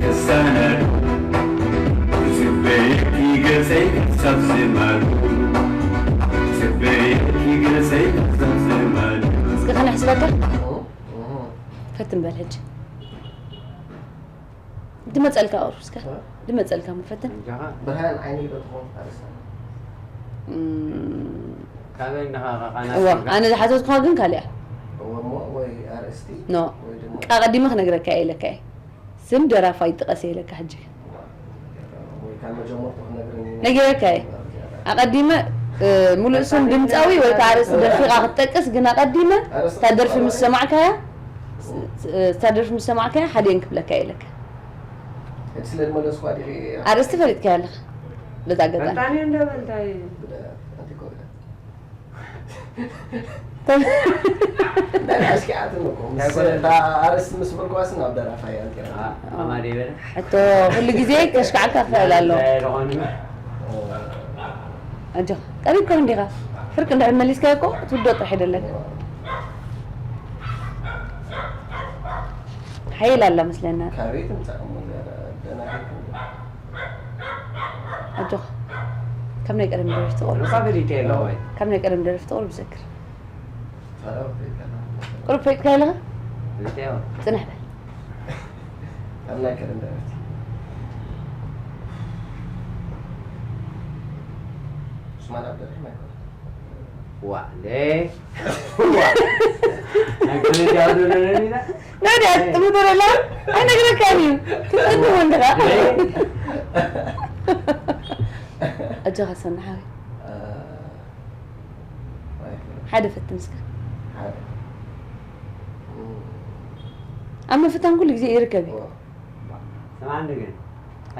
ክሰናዱ። ዝጽበየኪ ገጸይ ክሳብ ዝማዱ፣ ዝጽበየኪ ገጸይ ክሳብ ዝማዱ። እስኪ ከነሕስበካ። ፈትን በል ሕጂ። ድመጸልካ ቁሩብ እስከ። እ? ድመጸልካ እሞ ፈትን። እንጃኻ። ብርሃን ዓይነይ ዶ ትኾን ኣርእስታ? እም። ካበይ እንዲኻ ቃና እዋ፣ ስምካ? ኣነ ዝሓተትኩኻ ግን ካሊኣ። እወ እሞ ወይ ኣርእስቲ ኖ። ወይ ድማ ኣቐዲመ ክነግረካ እየ ኢለካ እየ። ስም ደራፋይ ጥቀስ እየ ኢለካ ሕጂ። ወይ ካብ መጀመርቱ ክነግረኒ ነጊረካ እየ። ኣቐዲመ፣ እ፣ ሙሉእ ስም ድምፃዊ ወይ ከዓ ኣርእስቲ ደርፊ ኢኻ ክትጠቅስ፣ ግን ኣቐዲመ ኣርእስቲ እታ ደርፊ ምስ ሰማዕካያ፣ እ፣ እታ ደርፊ ምስ ሰማዕካያ ሓዲኤን ክብለካ እየ ኢለካ። ሕጂ ስለ ዝመለስኳ ዲኺ ኣርእስቲ ፈሊጥካያ ኣለኻ። በዛ ኣጋጣሚ። በልታኒ እንደ በልታይ። ብደ-፣ ኣንቲኮ ብደ-፣ እንታይ ኣሽኪዓትኒ እኮ። ምስ እንታይ ኮነ? እታ ኣርእስቲ ምስ በልኳስ ናብ ደራፋይ ኣንቲራ። ኣ-፣ ኣማዴ በለ። ሕቶ ኩሉ ግዜ ከሽካዕካ ክኽእል ኣለዎ። እንታይ ዝኾነ? ኣጆኻ፣ ቀሪብካ እንዲኻ። ፍርቂ እንድሕር መሊስካዮ እኮ ትውድኦ ጥራሕ እዩ ደለካ። ሓይል ኣላ መስለና። ካበይ ትምጻእ እሞ ዝያዳ ደናገርኩ። ኣጆኻ፣ ካብ ናይ ቀደም ደረፍቲ ቁሩብ ሩፋ ፈሊጠ የለ ወይ ካብ ናይ ቀደም ደረፍቲ ቁሩብ ዘክር። ተራው ከይከና ቁሩብ ፈሊጥካ ኣለኻ? ፈሊጠ ጽንሕ በል። ኣብ ናይ ቀደም ደረፍቲ ሱማን ኣብደርሕማን ይኮን ዋ ለ ዋ ናይ ከነጃ ደለለና ናዲ ኣጥምቶ ደላ ኣይነግረካን እዩ። ትፈልጥዎ እንድኻ። ኣጆኻ ሰናሓዊ። ሓደ ፈትን እስከ። ኣብ ምፍታን ኩሉ ግዜ ይርከብ እዩ። ስማዕኒ ግን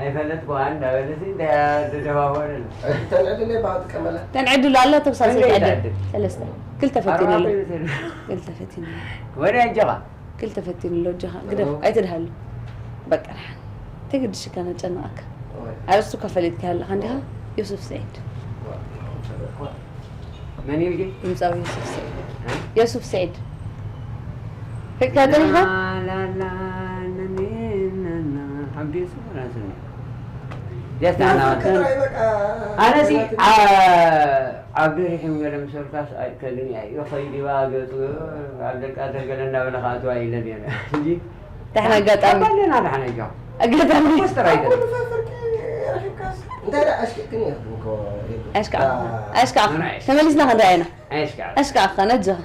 ኣይፈለጥኩ እንዳበለሲ ደደባበለ ተንዕድለ ባጥቀመለ ተንዕድሉ ኣላ ተብሳልሰ ክንደይ ትዕድል ትዕድል? ሰለስተ ክልተ ፈቲኑ ኣሎ። ኣርባዕተ ክልተ ፈቲኑ ኣሎ። ወደ ኣጆኻ ክልተ ፈቲኑ ኣሎ። ኣጆኻ ግደፍ ኣይትድሃሉ። በቃ ደሓን ተገድሽካ ነጨንቐካ። ኣርእስቱ ከፈሊጥካ ኣለኻ እንዲኻ። ዮሱፍ ስዒድ መን ኢልኪ? ድምፃዊ ዮሱፍ ስዒድ። ዮሱፍ ስዒድ ፈሊጥካ ጸኒሕካ? ላላላላላላ፣ ዓብዲ ዮሱፍ ራሱ ነው። ደስታ ነው። ኣነሲ ዓብዲ ርሒም ገለ ምሰልካስ ኣይከልን እያ። ይኸይድ ይባ ገጹ ኣብ ደቃ ተገለ እንዳበለ ከኣትዋ ኢለ ነረ እንጂ ደሕና ኣጋጣሚ ኣለና ደሕና እጃ ኣጋጣሚ ፖስተር ኣይደለም እንታይ ደኣ ኣሽቅቅን እየ እኮ ኣሽካዕ ኣሽካዕ ተመሊስና ክንረኣየና ኣይሽካዕ ኣሽካዕ ከነ ኣጆኻ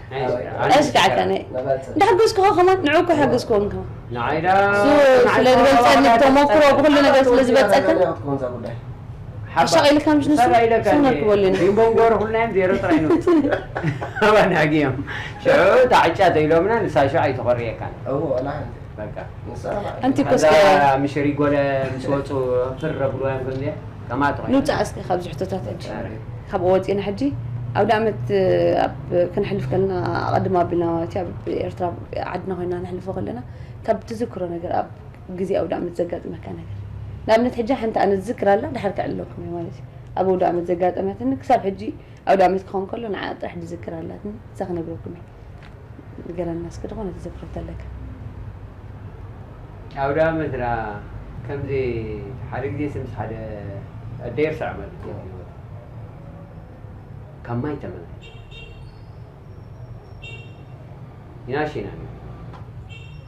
ኣሽካዕ ከነ ነበርት እንዳሓገዝኩኻ ከማን ንዑ እኮ ሓገዝኩዎም ከማን ንዓይዳ እሱ ስለ ዝበልፀኒ ተሞክሮ ብኩሉ ነገር ስለ ዝበልፀካ ትኮንዛ ጉዳይ ኣሻቒልካ ምሽ ንሱ ሰላ ኢለካ ስም ነርክበሉ ኢና ቢምቦን ጎርኹልናዮም ዜሮ ጥራይ ነው ኣባናጊ እዮም ሽዑ ታዕጫ ተኢሎምና ንሳ ሽዑ ኣይተኾርየካን እዎ ወላ ሓንቲ በቃ ንሳ ኣንቲ እኮ ከዛ እስከ ምሽሪ ጎለ ምስ ወፁ ፍር ረብልዋ እዮም ከምዚኣ ከማት ኾይኑ ንውፃእ እስከ ካብዚ ሕቶታት ሕጂ ካብ ወፂና ሕጂ ኣውደ ዓመት ኣብ ክነሕልፍ ከለና ኣቐድም ኣቢልና ማለት እዩ ኣብ ኤርትራ ዓድና ኮይና ነሕልፎ ከለና ካብ ትዝክሮ ነገር ኣብ ግዜ ኣውደ ዓመት ዘጋጥመካ ነገር ንኣብነት ሕጂ ሓንቲ ኣነ ዝዝክር ኣላ ድሓር ክዕለኩም እየ ማለት እዩ ኣብ ኣውደ ዓመት ዘጋጠመትኒ ክሳብ ሕጂ ኣውደ ዓመት ክኸውን ከሎ ንዓ ጥራሕ ዝዝክር ኣላትኒ እዛ ክነግረኩም እየ ንገረና እስኪ ዝኾነ ተዘክሮ ተለካ ኣውደ ዓመት ራ ከምዚ ሓደ ግዜ ስምስ ሓደ ኣደ ይርሳዕ ማለት እዩ ኣብ ህይወት ካብ ማይ ተመላሽ ይናሽ ኢና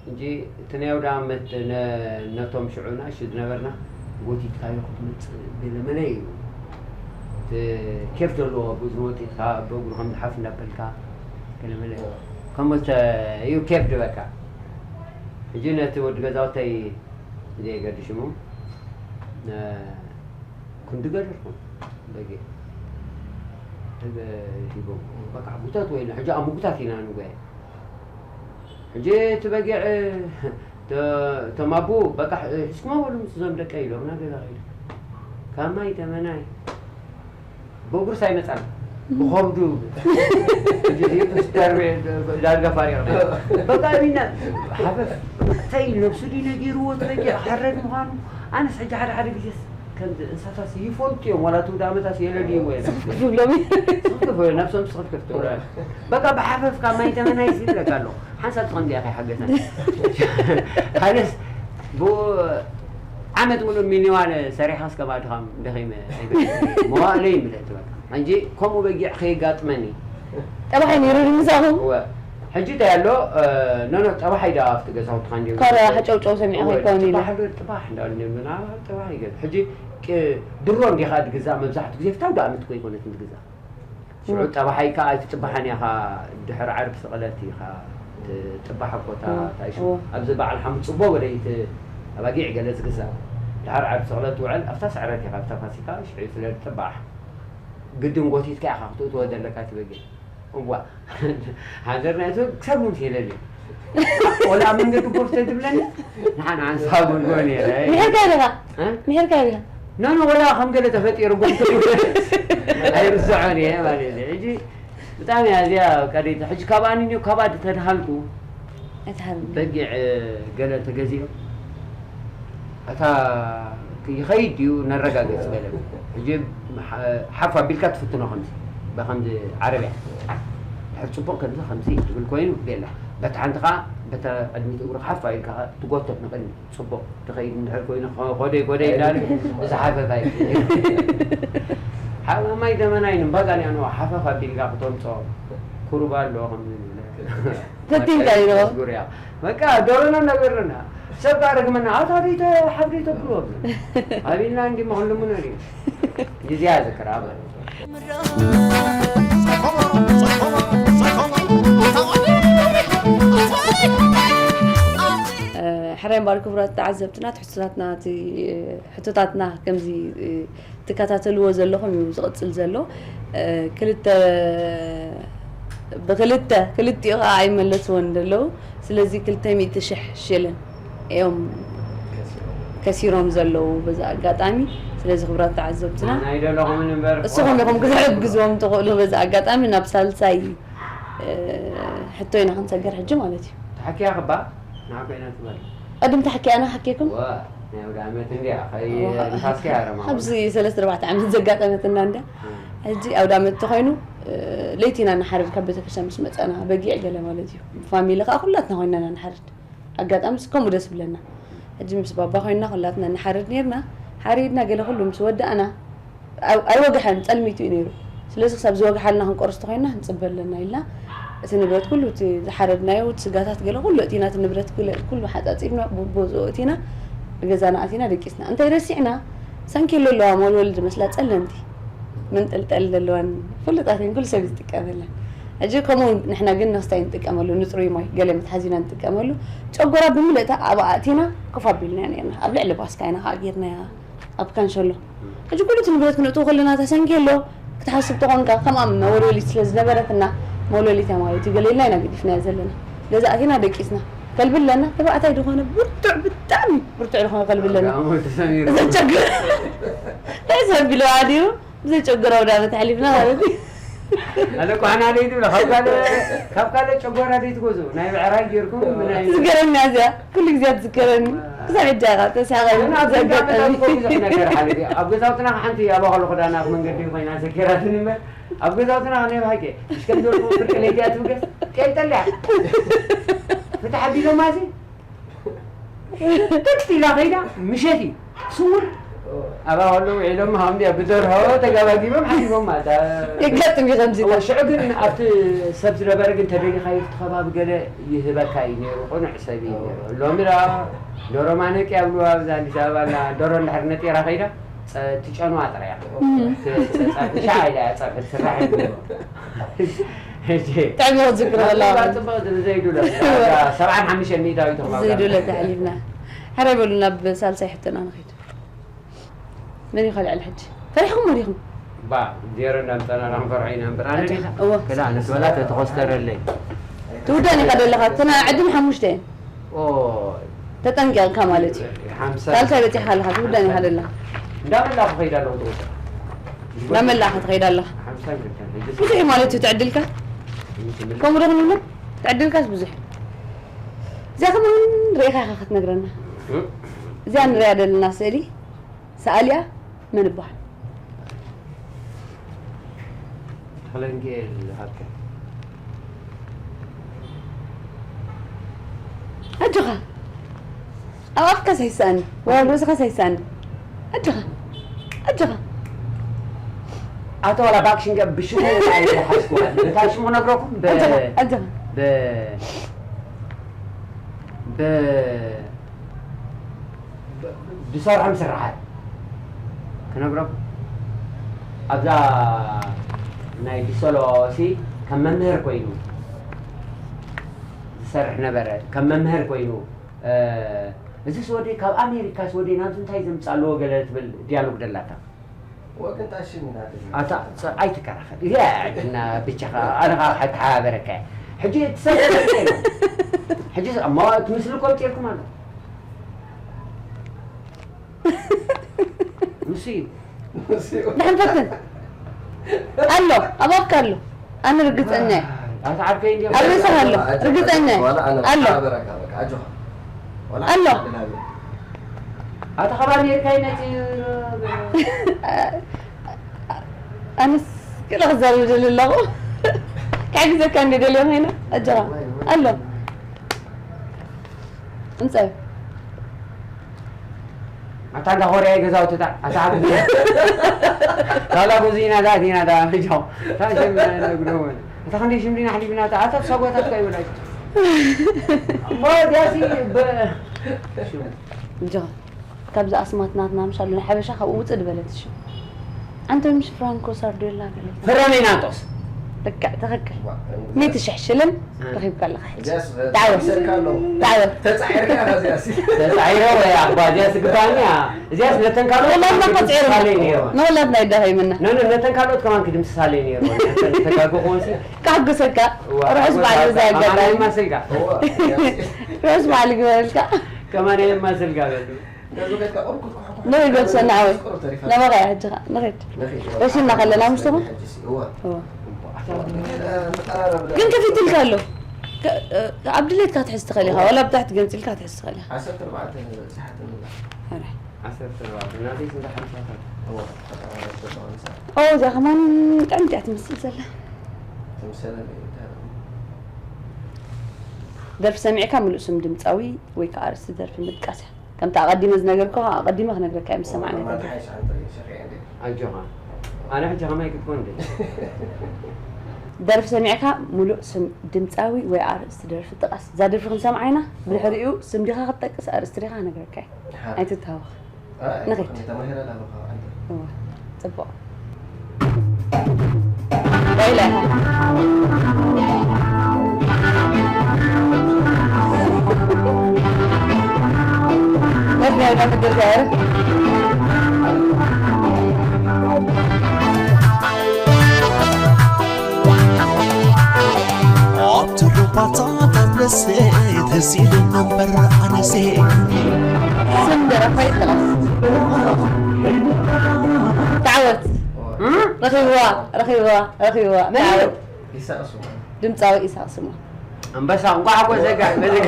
እንጂ እቲ ናይ ኣውደ ዓመት ነ- ነቶም ሽዑ ናሽ ዝነበርና ጎቲትካዮ ክትመፅእ ገለመለ እዩ እቲ ኬፍ ዘለዎ ብእዝኑ ወጢጥካ ብእግሩ ከም ዝሓፍ እንዳበልካ ገለመለ ከምኡ እዩ ኬፍ ዝበካ ሕጂ ነቲ ወዲ ገዛውተይ ዘይገድሽሙ ክንዲ ገደልኩም በጊዕ ሂቦም በቃ ጉተት ወይ ሕጂ ኣብ ምጉታት ኢና ንጎየ ሕጂ እቲ በጊዕ እቶም ኣቡ በቃ ሒዝኩማ በሉ ምስ እዞም ደቀ ኢሎም ናብ ገዛ ከይዱ ካብ ማይ ተመናይ ብእግሩስ ኣይመፃን ብኸብዱ ዳርቤ ዳርጋ ፋሪቕ በቃ ቢና ሓፈፍ እንታይ ነብሱ ድዩ ነጊርዎ እቲ በጊዕ ሓረድ ምዃኑ ኣነስ ሕጂ ሓደ ሓደ ግዜስ ከምዚ እንስሳታት ይፈልጡ እዮም ዋላ እቲ ውዳመታት የለድይዎ እዮም ክፍሎም ስኽፍክፍ ነብሶም ስኽፍክፍ ትብሎ በቃ ብሓፈፍ ካብ ማይ ተመናይ ይብለካ ኣሎ ሓንሳብ ትኸምዚ ኢኻ ይሓገሰን ሓደስ ብኡ ዓመት ሙሉእ ሚኒዋን ሰሪሓስ ከማ ድኻም ደኺመ መዋእለይ ምለት በቃ ሕጂ ከምኡ በጊዕ ከየጋጥመኒ ጠባሓይ ነይሩ ንምሳኹም እወ ሕጂ እንታይ ኣሎ ኖኖ ጠባሓይ ዳ ኣብቲ ገዛውትኻ እንዲሁ ካረ ሓጨውጨው ሰሚዐ ከይከውን ኢለ ጥባሕ ዶ ጥባሕ እንዳልኒ ምናምን ጥባሕ ይገዝ ሕጂ ድሮ እንዲኻ ትግዛእ መብዛሕትኡ ግዜ ፍታው ዳ ኣመት እኮ ይኮነት ትግዛእ ሽዑ ጠባሓይ ከዓ ኣይትጥባሓን ኢኻ ድሕሪ ዓርቢ ስቕለት ኢኻ ትጥባሕ እኮ እታ እታ ይሹ ኣብዚ በዓል ሓሙስ ፅቦ ወደ ይት ኣባጊዕ ገለ ዝግዛእ ድሓር ዓርቢ ስቕለት ትውዕል ኣብታ ስዕረት ኢኻ ኣብታ ፋሲካ ሽዑ ስለ ዝጥባሕ ግድን ጎቲትካ ኢኻ ክትእትዎ ዘለካ እቲ በጊዕ እዋ ሓዘር ናይ ሰብ ክሳብ ምምስ የለኒ ቆልዓ መንገዲ ጎፍ ተትብለኒ ንሓን ሓንሳብ ጎልጎ ነይረ ምሕርካ ዲኻ ምሕርካ ዲኻ ኖኖ ወላ ከም ገለ ተፈጢሩ ጎፍ ኣይርስዖን እየ ማለት እዩ ሕጂ ብጣዕሚ ኣዝያ ቀሪት ሕጂ ካብኣ ንኒዮ ካብኣ ተድሃልኩ ኣይትሃርም በጊዕ ገለ ተገዚኦ እታ ይኸይድ ድዩ ነረጋገጽ ገለ ሕጂ ሓፍ ኣቢልካ ትፍትኖ ከምዚ ብከምዚ ዓረብያ ድሕር ፅቡቅ ከምዚ ከምዚ ትብል ኮይኑ ቤላ በቲ ሓንቲ ኸዓ በታ ቅድሚት እግሩ ሓፍ ኢልካ ትጎተት ንቕድሚት። ጽቡቕ ትኸይድ እንድሕር ኮይኑ፣ ኸ-፣ ኾደይ፣ ኾደይ እንዳለ፣ እዚ ሓፈፋ እዩ። ሓ-፣ ማይ ደመና እዩ፣ እምባጋን እያ፣ ንዋ ሓፈፍ ኣቢልካ ክተምጽኦ። ኩርባ ኣለዎ፣ ከም ዝብል። ፈቲንካ እዩ፣ ዶ? መዝጉር እያ። በቃ፣ ዶሮና እንዳገረና። ሰብ ከኣ ረግመና፣ ኣታ ደይተ-፣ ሓፍ ደይተብልዎ። ኣቢልና እንዲ መኽልሙ ነሪ። ግዜ ኣዝክር፣ ኣበ። ሕራይ እምበኣር ክቡራት ተዓዘብትና፣ ትሕዝቶታትና፣ እቲ ሕቶታትና ከምዚ ትከታተልዎ ዘለኹም እዩ ዝቕጽል ዘሎ። ክልተ፣ ብክልተ፣ ክልቲኡ ኸዓ ኣይመለስዎን ዘለዉ። ስለዚ ክልተ ሚእቲ ሽሕ ሽልን እዮም ከሲሮም ዘለዉ በዚ ኣጋጣሚ። ስለዚ ክቡራት ተዓዘብትና፣ ናይ ደለኹምን እምበር፣ እስኹም ኢኹም ክትሕግዝዎም ትኽእሉ። በዚ ኣጋጣሚ ናብ ሳልሳይ፣ እ፣ ሕቶ ኢና ክንሰገር ሕጂ ማለት እዩ። ተሓኪያ ክባ ንዓ ኮይና ትበል። ቅድም ተሓኪያና ሓኪኩም? ዋ፣ ናይ ኣውደ ዓመት እንድያ፣ ኸይ ዋ። ንፋስካ ያረማ። ኣብዚ ሰለስተ ኣርባዕተ ዓመት ዘጋጠመትና እንድያ። እ። ሕጂ ኣውደ ዓመት ተኾይኑ፣ እ፣ ለይቲ ኢና ንሓርድ ካብ ቤተክርስትያን ምስ መጻና፣ በጊዕ ገለ ማለት እዩ። ፋሚሊ ኸዓ ኩላትና ኮይና ኢና ንሓርድ። ኣጋጣሚ ስ-፣ ከምኡ ደስ ብለና። ሕጂ ምስ ባባ ኮይና ኩላትና ንሓርድ ኔርና። ሓሪድና ገለ ኩሉ ምስ ወዳእና፣ ኣይ-፣ ኣይወግሐን፣ ጸልሚቱ እዩ ነይሩ። ስለዚ ክሳብ ዝወግሓልና ክንቆርስ ተኾይንና ክንጽበ ኣለና ኢልና፣ እቲ ንብረት ኩሉ፣ እቲ ዝሓረድናዮ፣ እቲ ስጋታት ገለ ኩሉ እቲና፣ እቲ ንብረት ገለ ኩሉ ሓጻጺብና፣ ብ-፣ ብዝኡ እቲና፣ ንገዛና ኣቲና ደቂስና። እንታይ ረሲዕና? ሰንኬሎ ኣለዋ፣ መወልወሊ ዝመስላ ጸለምቲ፣ መንጠልጠል ዘለዋን ፍሉጣት እየን፣ ኩሉ ሰብ እዩ ዝጥቀመለን። ሕጂ ከምኡ ንሕና ግን ነስታይ ንጥቀመሉ፣ ንጽሩይ ማይ፣ ገለ መትሓዚ ኢና ንጥቀመሉ። ጨጎራ ብምልእታ ኣብኣ ኣእቲና ኮፍ ኣቢልና ኔርና። ኣብ ልዕሊ ባስካ ኢና ከኣ ጌርናያ። ኣብ ካንሸሎ። ሕጂ ኩሉ እቲ ንብረት ክነእትዎ ከለና፣ እታ ሰንኬሎ ክትሓስብ ተኾንካ፣ ከምኣ መወልወሊት ስለ ዝነበረትና፣ መወልወሊት እያ ማለት እዩ፣ ገለ ኢልና ኢና ገዲፍናያ ዘለና። ገዛ ኣቲና ደቂስና። ከልቢ ኣለና፣ ተባዕታይ ዝኾነ ብርቱዕ፣ ብጣዕሚ ብርቱዕ ዝኾነ ከልቢ ኣለና። ጋሞ ተሰሚሩ። ዘጨግር። እንታይ ሰብ ቢሉ ኣዲሩ? ብዘጨግር ኣውደ ዓመት ኣሕሊፍና ማለት እዩ። ኣነ እኮ ሓና ደይ ትብሎ፣ ካብ ካልእ፣ ካብ ካልእ ጨጓራ ደይ ትገዝኡ? ናይ ብዕራይ ጌርኩም፣ ናይ ዝገረምና እዚኣ፣ ኩሉ ግዜ ትዝከረኒ። ክሳብ ሕጂ ኢኻ ተሳቒ ግን ኣብ ዘጋጠመ። ገዛውትና እኮ ብዙሕ ነገር ሓሊፉ። ኣብ ገዛውትና ሓንቲ ኣባኸሉ ክዳና ኣብ መንገዲ ኮይና ዘኪራትኒ እምበር፣ ኣብ ገዛውትና ናይ ብሓቂ፣ እሽ ከም ዝበልኩ ፍርቂ ለይቲ እያ ትብገስ፣ ጤል ጠሊዓ። ፍትሕ ኣቢሎማ እዚ፣ ጥጥ ኢላ ከይዳ፣ ምሸት እዩ። ስውር። ኣብኣ ከለዉ ውዒሎም፣ ሃምድያ ብደርሆ ተጋባጊቦም ሓዲጎም ማለት። የጋጥም እዩ ከምዚ። እወ፣ ሽዑ ግን ኣብቲ ሰብ ዝነበረ ግን ተደሊኻዮ እቲ ከባቢ ገለ ይህበካ እዩ ነይሩ። ቅኑዕ ሰብ እዩ ነይሩ። ሎሚ ደኣ ዶሮ ማነቂ ኣብልዋ ኣብዛ ኣዲስ ኣበባ ኣላ። ዶሮ እንድሕር ነጢራ ከይዳ፣ ጸ-፣ ትጨንዋ ጥራይ እያ። እም። ት-፣ ጸ-፣ ጸ-፣ ሻዕ ኢላ እያ ጸብሒ ትስራሕ እዩ። ሕጂ ጥዕሚ ክትዝክሮ ኣለዋ። ጽቡቕ ዘይዱለ። እዋ። ሰብዓን ሓሙሽተን ሚእታዊት ተኽባብራ። ዘይዱለ ተሕሊፍና። ሕራይ በሉ ናብ ሳልሳይ ሕቶና ንኺድ። መን እዩ ከልዕል ሕጂ? ፈሪሕኩም ወዲኹም? ባ፣ ዜሮ እንዳምጻና ንኽንፈርሖ ኢና እምበር። ኣነ ዲኻ? እወ። ከላ ኣነስ በላ ተተኾስተረለይ። ትውደን ኢኻ ዘለኻ። እተን ዕድል ሓሙሽተ እየን። ኦ። ተጠንቂቕካ ማለት እዩ። ሓምሳ። ሳልሳይ በጺሕካ ኣለኻ፣ ትውደን ኢኻ ዘለኻ። እንዳመላኹ ከይዳ ኣለኹ ትወስድ። እንዳመላእኻ ትኸይድ ኣለኻ። ሓምሳ ይብልካ። ብዙሕ እዩ ማለት እዩ ትዕድልካ። ከምኡ ዶ ክንብሎ? ትዕድልካስ ብዙሕ እዩ። እዚኣ ከማን ርኢኻ ኢኻ ክትነግረና። እም? እዚኣ ንሪኣ ዘለና ስእሊ ሰኣሊኣ መን ይበሃል? ተኽለሚካኤል ሃብተ። ኣጆኻ። ኣብ ኣፍካስ ኣይሰኣን፣ ወይ ኣብ ርእስኻስ ኣይሰኣን። ኣጆኻ። ኣጆኻ። ኣቶ ዋላ ብኣክሽን ገ-፣ ብሽሙ ኣይሓዝኩዋን። እንታይ ሽሙ ክነግረኩም? ብ-፣ ኣጆኻ፣ ኣጆኻ። ብ-፣ ብ-፣ ብ-፣ ዝሰርሖም ስራሓት ክነግረኩም። ኣብዛ ናይ ዲሶሎሲ ከም መምህር ኮይኑ ዝሰርሕ ነበረ። ከም መምህር ኮይኑ፣ እ፣ እዚስ ወደይ ካብ ኣሜሪካስ ወደይ ናብዚ እንታይ ዘምጽእ ኣለዎ ገለ ትብል ዲያሎግ ደላታ። ወቅንጣሽን ናት። ኣታ፣ ጸ-፣ ኣይትከራኸር። እዚኣ ዕድልና ብቻኻ፣ ኣነ ኸኣ ክሓባበረካ እየ። ሕጂ ትሰርሕ ነገር የለን። ሕጂ እሞ እቲ ምስሊ እኮ ኣምጺኤልኩም ኣሎ። ንሱ እዩ። ንሱ እዩ። ደሓን ፈትን። ኣሎ፣ ኣብ ኣፍካ ኣሎ። ኣነ ርግጸኛ እየ። ኣታ ዓርከይ እንድዮም። ኣብ ርእስኻ ኣሎ፣ ርግጸኛ እየ። ዋላ ኣነ ኣሎ። ክሓባበረካ፣ በቃ፣ ኣጆኻ። ዋላ ኣሎ። ሓንቲ ነገር። ኣታ ካብ ኣሜሪካ ይመጽእ እዩ። ኣነስ ገለ ክዛረብ ደሊ ኣለኹ። ክሕግዘካ እንደ ደልዮ ኮይነ፣ ኣጆኻ። ኣሎ። እንታይ? ኣታ እንዳ ኮርያ ገዛውትታ ኣታ ዓብዱ ካላ ጉዚና ዳቲና ዳ ጃው ታጀም ነግዶ ኣታ ክንዲ ሽምዲና ሓሊብና ኣታ ኣታ ሰጓታት ከይብላች ሞ ዲያሲ ብ እንጆ ካብዚ ኣስማት ናትና ምሻሉ ንሓበሻ ካብኡ ውፅእ ድበለት ሽም ኣንቶኒ ምሽ ፍራንኮ ሳርዶላ ገለ ፍረሜናጦስ ልክዕ ትኽክል ሚእቲ ሽሕ ሽልን ረኺብካ ኣለኻ ሕጂ እዚያስ ዳዕወት ተመሰልካ ኣሎ ዳዕወት ተጻዒርካ ኢኻ እዚያሲ ተጻዒረ ወይ ኣባ እዚያስ ግባኛ እዚያስ ነተን ካልኦት ንኹላትና ክድምስሳለይ ቆፂሩ ነይሩ ንኹላትና ይዳኸይምና ነን ነተን ካልኦት ከማን ክድምስሳለይ ነይሩ ተጋግኹ ወንሲ ካሕጉሰካ ርሑስ በዓል በዚ ኣጋጣሚ ከማን የማስልካ እዋ እዚያሲ ርሑስ በዓል ይግበረልካ ከማን የማስልካ በሉ ገዙ ከድካ ቁርቁር ኩሕኩሕ ንኸይድ ወዲ ሰናዓወይ ቁሩብ ተሪፋ ናባኻ እያ ሕጂ ኸዓ ንኸይድ ንኺድ ወሲድና ከለና ምስቶም ሕጂሲ እዋ እዋ ተቐራረብ ግን ከፊትልካ ኣሎ ከ- ኣብ ድሌትካ ትሕዝ ትኽእል ኢኻ ዋላ ብታሕቲ ገንፂልካ ትሕዝ ትኽእል ኢኻ ዓሰርተ ኣርባዕተ ሰዓት ንብላ ኣረ ዓሰርተ ኣርባዕተ ናተይ ስንት ሓምሳታት እዋ ተቐራረብ ዘለዋ ንሳ ኦ እዚኣ ከማን ጥዕምቲ እያ ትመስል ዘላ ትምሰለኒ እዩ እንታይ ደኣ ደርፊ ሰሚዕካ ምሉእ ስም ድምፃዊ ወይ ከዓ ኣርእስቲ ደርፊ ምጥቃስ እያ ከምቲ ኣቐዲመ ዝነገርኩኻ ኣቐዲመ ክነግረካ እየ ምስ ሰማዕና ማታ ሓይሽ ዓንተ ሸቂዐ እንዴ ኣጆኻ ኣነ ሕጂ ከማይ ክትኮን እንደ ደርፊ ሰሚዕካ ሙሉእ ስም ድምፃዊ ወይ ኣርእስቲ ደርፊ ጥቐስ እዛ ደርፊ ክንሰምዓ ኢና ብድሕሪኡ ስም ዲኻ ክትጠቅስ ኣርእስቲ ዲኻ ክነግረካ እየ ኣይትታወኽ ንኺድ። ተማሂረ ኣለኻ ዓንተ እዋ ፅቡቕ ወይለ ወድና ወዳ ምድር ጋር ኣብቲ ሩባታት ኣንበሴ ተሲሉ ነበር ኣነሴ ስም ደረፋይ ጥቐስ ዳዕወት ረኺብዋ ረኺብዋ ረኺብዋ ዳዕወት ይሳቅ ስሙ ድምፃዊ ኢሳቅ ስሙ ኣንበሳ እንኳዕ ሓጎሰካ በልካ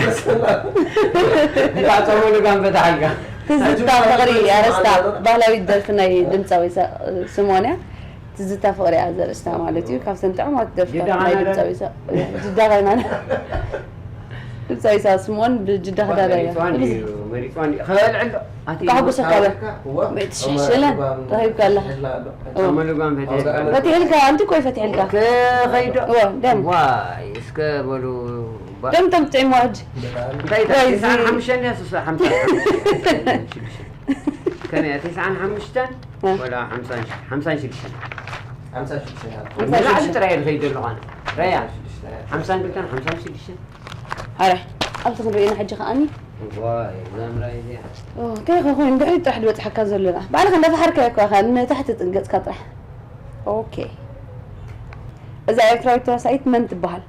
እንኳዕ ፀሙሉ ጋንፈታሓልካ ትዝታ ፍቕሪ ኣረስታ ባህላዊት ደርፊ ናይ ድምፃዊ ኢሳቅ ስሞን እያ ትዝታ ፍቕሪ እያ ዘርእስታ ማለት እዩ ካብተን ጥዑማት ደርፍታት ጅዳ ናይ ኻና ድምፃዊ ኢሳቅ ጅዳ ኻይና ድምፃዊ ኢሳቅ ስሞን ብጅዳ ክዳዳ እያ መሪፅዋን ድዩ መሪፅዋን ድዩ ከበልዕ ኣሎ ኣቲ ካሕጎሰካ በል እዋ ትሽሽለ ረኺብካ ኣለኻ ሕላ ኣሎ ፀሙሉ ጋንፈታሓልካ ፈትሕልካ ኣንቲ ኮይ ፈትሕልካ ክኸይዶ እዋ ደም ዋይ እስከ በሉ ባ- ደም ተምጥዒሞ ሕጂ እንታይ ወይ ትስዓን እዚ- ሓሙሽተን እያ ስሳ ሓምሳ ከመይ እያ ትስዓን ሓሙሽተን እ። ወላ ሓምሳን ሽ- ሓምሳን ሽዱሽተን ሓምሳ ሽዱሽተ ንላዕሊ ጥራይ እየ ዝኸይድ ዘለኹ ኣነ ረያ ሓምሳን ክልተን ሓምሳን ሽዱሽተን ኣረ ኣብቲ ክንሪእና ሕጂ ከዓኒ ዋይ እዛ ምራይ እዚኣ ኦ፣ እንታይ ኢኻ ኮይኑ ድሕሪት ጥራሕ ዝበፅሓካ ዘሎና ባዕልኻ እንዳፈሓርካ እኮ ኢኻ ንታሕቲ ጥንገፅካ ጥራሕ ኦኬ እዛ ኤርትራዊት ተዋሳኢት መን ትበሃል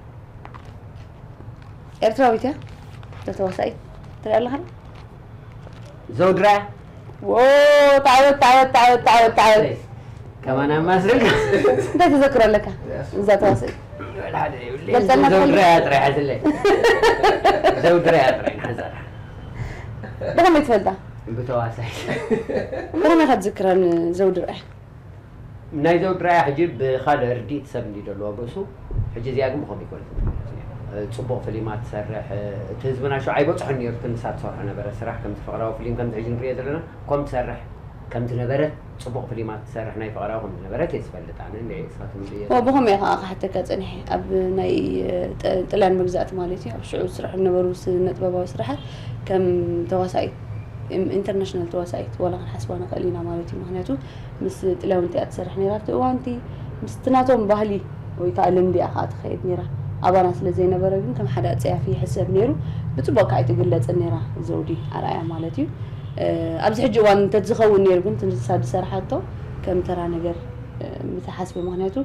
ኤርትራዊት እያ እዛ ተዋሳኢት ትሪኣ ኣለኻ ዘውድራ ዎ ታወት ታወት ታወት ታወት ታወት ከማን ኣማስል እንታይ ተዘክሮ ኣለካ እዛ ተዋሳኢት ገልጸልና ዘውድራ እያ ጥራይ ሓዝለይ ዘውድራ እያ ጥራይ ንሓዛራ ብኸመይ ትፈልጣ ብተዋሳይ ብኸመይ ኢኻ ትዝክራ ንዘውዲ ርኣያ ናይ ዘውዲ ርኣያ ሕጂ ብካልእ ርድኢት ሰብ እንዲ ዘለዎ ብእሱ ሕጂ እዚኣ ግን ብኸም ይኮነ ፅቡቕ ፍሊማት ትሰርሕ እቲ ህዝብና ሸ ኣይበፅሖን ነሩ እቲ ንሳ ትሰርሖ ነበረ ስራሕ ከምቲ ፍቕራዊ ፍሊም ከምቲ ሕጂ ንሪኦ ዘለና ኮም ትሰርሕ ከም ዝነበረት ጽቡቕ ፍሊማት ትሰርሕ ናይ ፍቕራዊ ከም ዝነበረት እየ ዝፈልጥ ኣነ እንድዒ ንስኻትኩም ድየ እዎ ብኸምኡ እየ ከዓ ክሓተካ ፀኒሐ ኣብ ናይ ጥ- ጥልያን መግዛእቲ ማለት እዩ ኣብ ሽዑ ዝስርሑ ዝነበሩ ስነ ጥበባዊ ስራሓት ከም ተዋሳኢት ኢም- ኢንተርናሽናል ተዋሳኢት ዋላ ክንሓስባ ንኽእል ኢና ማለት እዩ ምክንያቱ ምስ ጥልያውንቲ እያ ትሰርሕ ነይራ ኣብቲ እዋንቲ ምስቲ ናቶም ባህሊ ወይ ከዓ ልምዲ እያ ከዓ ትኸይድ ነይራ ኣባና ስለ ዘይነበረ ግን ከም ሓደ ኣፀያፊ ይሕሰብ ነይሩ ብፅቡቕ ከዓ ኣይትግለፅን ነይራ ዘውዲ ኣርኣያ ማለት እዩ ኣብዚ ሕጂ እዋን እንተዝኸውን ነይሩ ግን ትንሳ ዝሰርሓቶ ከም ተራ ነገር ምተሓስበ ምክንያቱ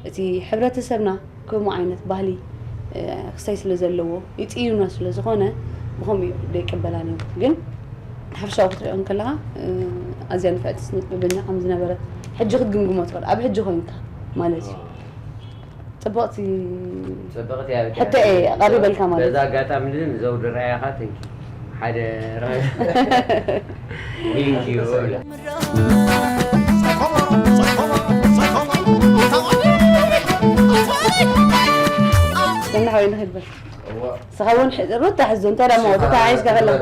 እቲ ሕብረተሰብና ከምኡ ዓይነት ባህሊ ክስታይ ስለ ዘለዎ ይፅዩና ስለ ዝኾነ ብኸምኡ እዩ ዘይቀበላ ነይሩ ግን ሓፈሻዊ ክትሪኦ እንከለኻ ኣዝያ ንፍዕቲ ስነ ጥበበኛ ከም ዝነበረት ሕጂ ክትግምግሞ ትኽእል ኣብ ሕጂ ኮይንካ ማለት እዩ ፅብቕቲ ጽብቕቲ እያ ብጣዕሚ። ሕቶ እየ ቀሪበልካ ማለት በዛ ኣጋጣሚ እዚ ንዘውዲ ረኣያኻ ተንኪ ሓደ ረ- Thank you። ሰናሕ ወይ ንኽድበል እዋ። ንስኻ እውን ሕ-፣ ሩታ ሕዞ፣ እንታይ ደኣ መወዳእታ ሓይሽካ ከለኻ?